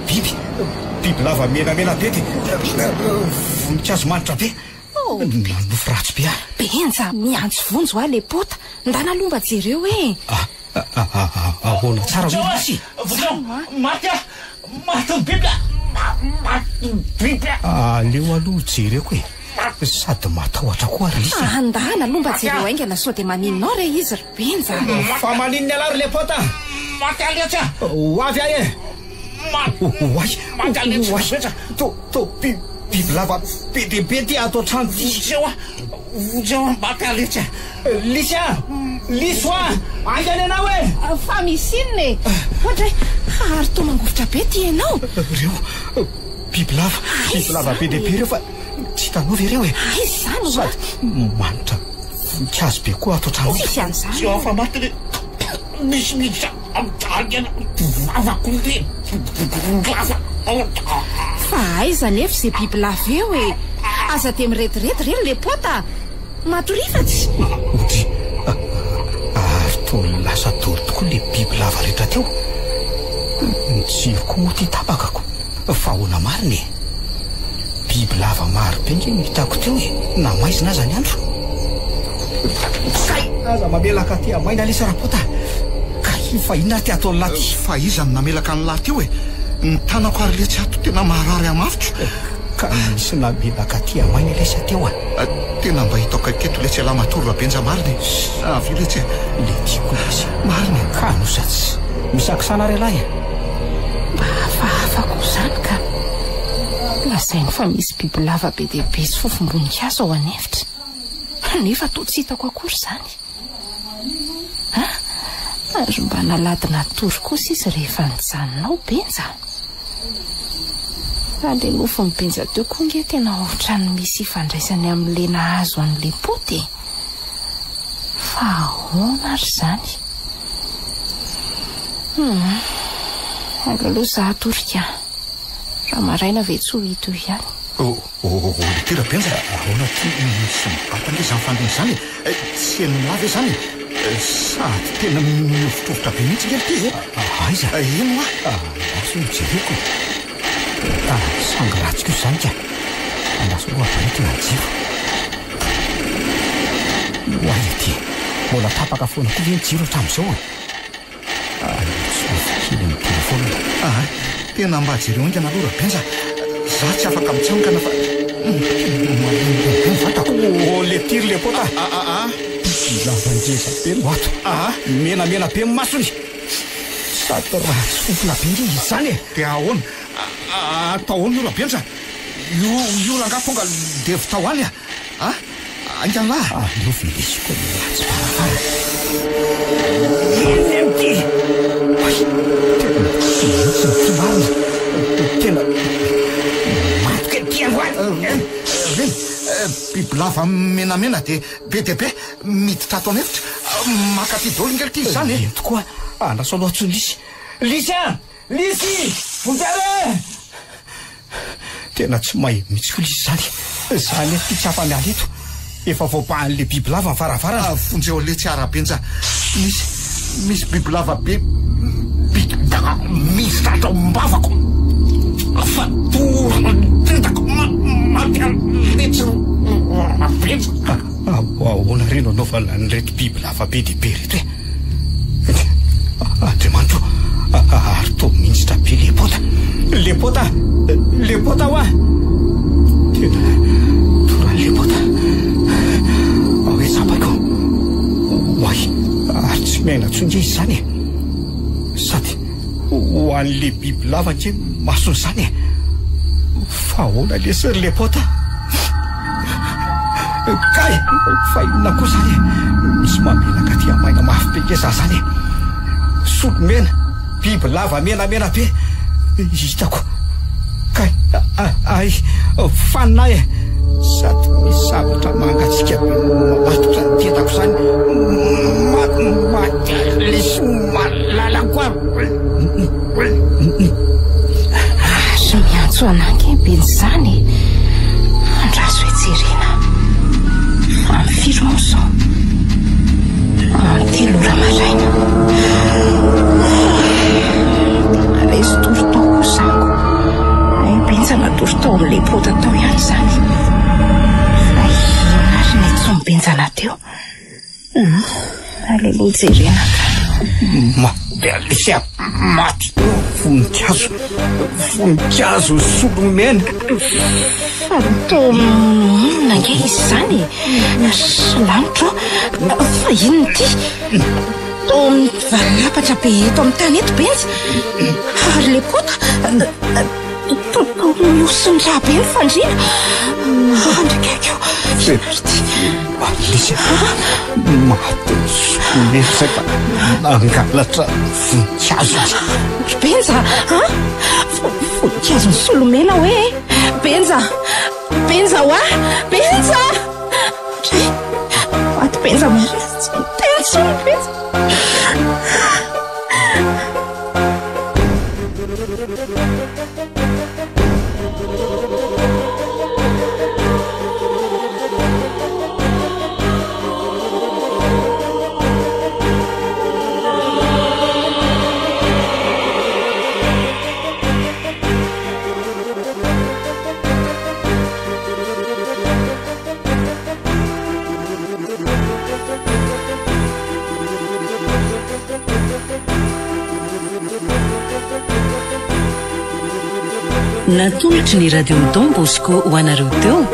Biby, biby lava menamena be dia voninkazo manitra be. Nanonofy ratsy be aho. Benja, miantso vonjy hoa le pota. Ndana aloha mba jereo e. Ahoana tsara hoe misy? Vonjeo, maty aho, maty ny biby aho, maty ny biby aho. Aleo aloha jereko e. Sady matahotra koa ry Lisy a. Andana aloha mba jereo haingana sao dia maninona ao re izy ry Benja. Fa maninona ialahy ry Lepota? Maty aho letsy a. Ho avy aho e. Oay, oay, to, to, bi, bibilava be dia be ty ato an-trano ty. Vonjeo aho, vonjeo aho, maty aho letsy a. Lisy a! Lisy hoa! Haingana ianao e! Fa misy inona e? Oadray, Ary toa mangovitra be ty ianao. Ireo bibilava, bibilava be dia be ireo fa tsy hitanao ve ireo e? Aiza izany hoa? Sady manitra voninkazo be koa ato an-trano ato. Tsisy an'izany. Tsy afa-maty le misy miditra amin'ny vavako le bibilava. Fa aiza anefa izay bibilava eo e? Aza dia mirediredy re ry Lepota a! Matorifatsy! Odry, ary toa lasa daholo tokoa ilay biby lava rehetra teo. Ny jiro koa moa ity tapaka ko. Fa ahoana marina e? Biby lava maro be nge no hitako teo e, na maizina aza ny andro. Kay! Aza mamelaka aty maina lesy Rapota a! Kay, fa inona ary ty ataon'lah ty? Fa iza no namelaka an'lah teo e? Ny tanako ary letsy ato tena maharary hamafiko. Ka nisy namelaka aty amaina ilay sa teo a? Tena mba hita akaiky eto letsy ialahy matory Rabenja marina e! Avia letsy e! Le tiako lesy. Marina e! Ka no sa tsy misakisana ary ialahy e? Mba hafahafa koa izany ka! Lazainy fa misy bibilava be dia be sy fofom-boninkazo ao an'efitra. Nefa toa tsy hitako akory izany. A! Ary mba nalady natory kosa izy rehefa nijanona ao Benja. Fa le nofin'i Benja teo koa nge tena ohatran'ny misy ifandraisany amin'le nahazo an'le poty e! Fa ahoana ary izany? Hum, aleo aloha za hatory ka. Raha maraina ve tsy ho hita eo ihany? Oh, oh, oh, ity Rabenja, ahoana ity misy mibata ange izany fandriana izany e? Tsy henon'lah ve izany e? Sady tena mihovitrovitra be mihitsy nge ity e! Aiza? Eny hoa! Andraso aloha jereko e! Ah, sangy ratsy kosa izany ka! Andraso aloha amparetina ny jiro. Oay aty! Mbola tapaka foana koa ve ny jiro hatramin'izao e? Aleo kely ny telephone. Ah, tena mba jereo haingana aloha Rabenja a! Za tsy afaka mitsangana fa tena malemy be ny vatako. Oh, le ty ry lepota a! Ah, ah, ah. Lava ngeza be no ato. Ah. Menamena be ny masony. Sady ratsy fofona be nge izy izany e. Dia ahoana? Atao ahoana io Rabenja? Io io rangahy tonga devo tao any a! Ah! Haingana lahy! Aleo velesiko ny ratsy varavarana. Inona ity? Hay! Tena tsy mihitsy ity marina. Tena matoky an'ity androany. Reny, bibilava menamena dia be dia be miditra ato an'efitra. Maka aty daholo ingahy ity izany e! Eny tokoa, andraso aloha antsoy Lisy. Lisy a! Lisy! Vonjeo e! Tena tsy mahay mihitsy koa Lisy izany. Za nefa ity tsy afa-miala eto. Efa voabahan'ilay bibilava ny varavarana. Vonjeo letsy Arabenja. Misy, misy bibilava be miditra ato am-bavako. Fatorany ny tendako. Maty aho letsy Rabenja. Ahoana re no anaovana an'ireto bibilava be dia be ireto e? Andriamanitro o! Ary toa mihinjitra be Lepota! Lepota! Lepota hoa! Tena toran'i Lepota! Ao hoe tsapako! Oay! Ary tsy miaina intsony nge izy izany e! Sady ho an'ilay bibilava nge ny masony izany e! Fa ahoana lesy ry Lepota? Kay! Fa inona koa izany e? Misy mamelaka aty amaina mafy be nge za zany e! Solo mena, biby lava menamena be hitako. Kay! Ay! Fanina ahy e! Sady misy zavatra mangatsiaka be mamatotra ny tendako izany. Maty maty lesy malalako aho. Ary miantso anah ange Benja izany e! Andraso hoe jerena. Amin'ny firy moa izao? Amin'ny 3 ora maraina. Tena resy tory tao koa izany ko. Hay Benja natory tao amin'ilay pota tao ihany izany. Fa inona ary ny antsoin'i Benja anah teo? Aleo aloha jerena ka. Maty Alicia, maty. Voninkazo, voninkazo solomena. Fa toa inona ange izy izany e? Ry lanitro ô, fa inona ity? Toa mivalapatra be eto amin'ny tany eto Benja. Ary ilay pota, toa mihosin-drà be ny fandriana. Andry akaiky eo, inona ary ity? Alicia, maty ny solomena. Nefa fa nangalatra voninkazo izy. Ry Benja a! Voninkazon'i Solomena hoe e! Benja! Benja hoa! Benja! Dray! Maty Benja marina, tsy miteny intsony Benja. Natolotry ny Radio Don Bosco ho anareo teo.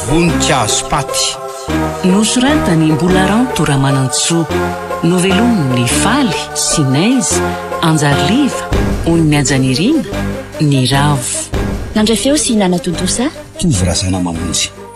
Voninkazo paty. Nosoratan'i Mbolaranto Ramanantsoa. Novelomin'i Faly, Sinèse, Anjariliva, Ony Mihajanirina, Niravo. Nandray feo sy nanatontosa. Tovo Razanamamonjy.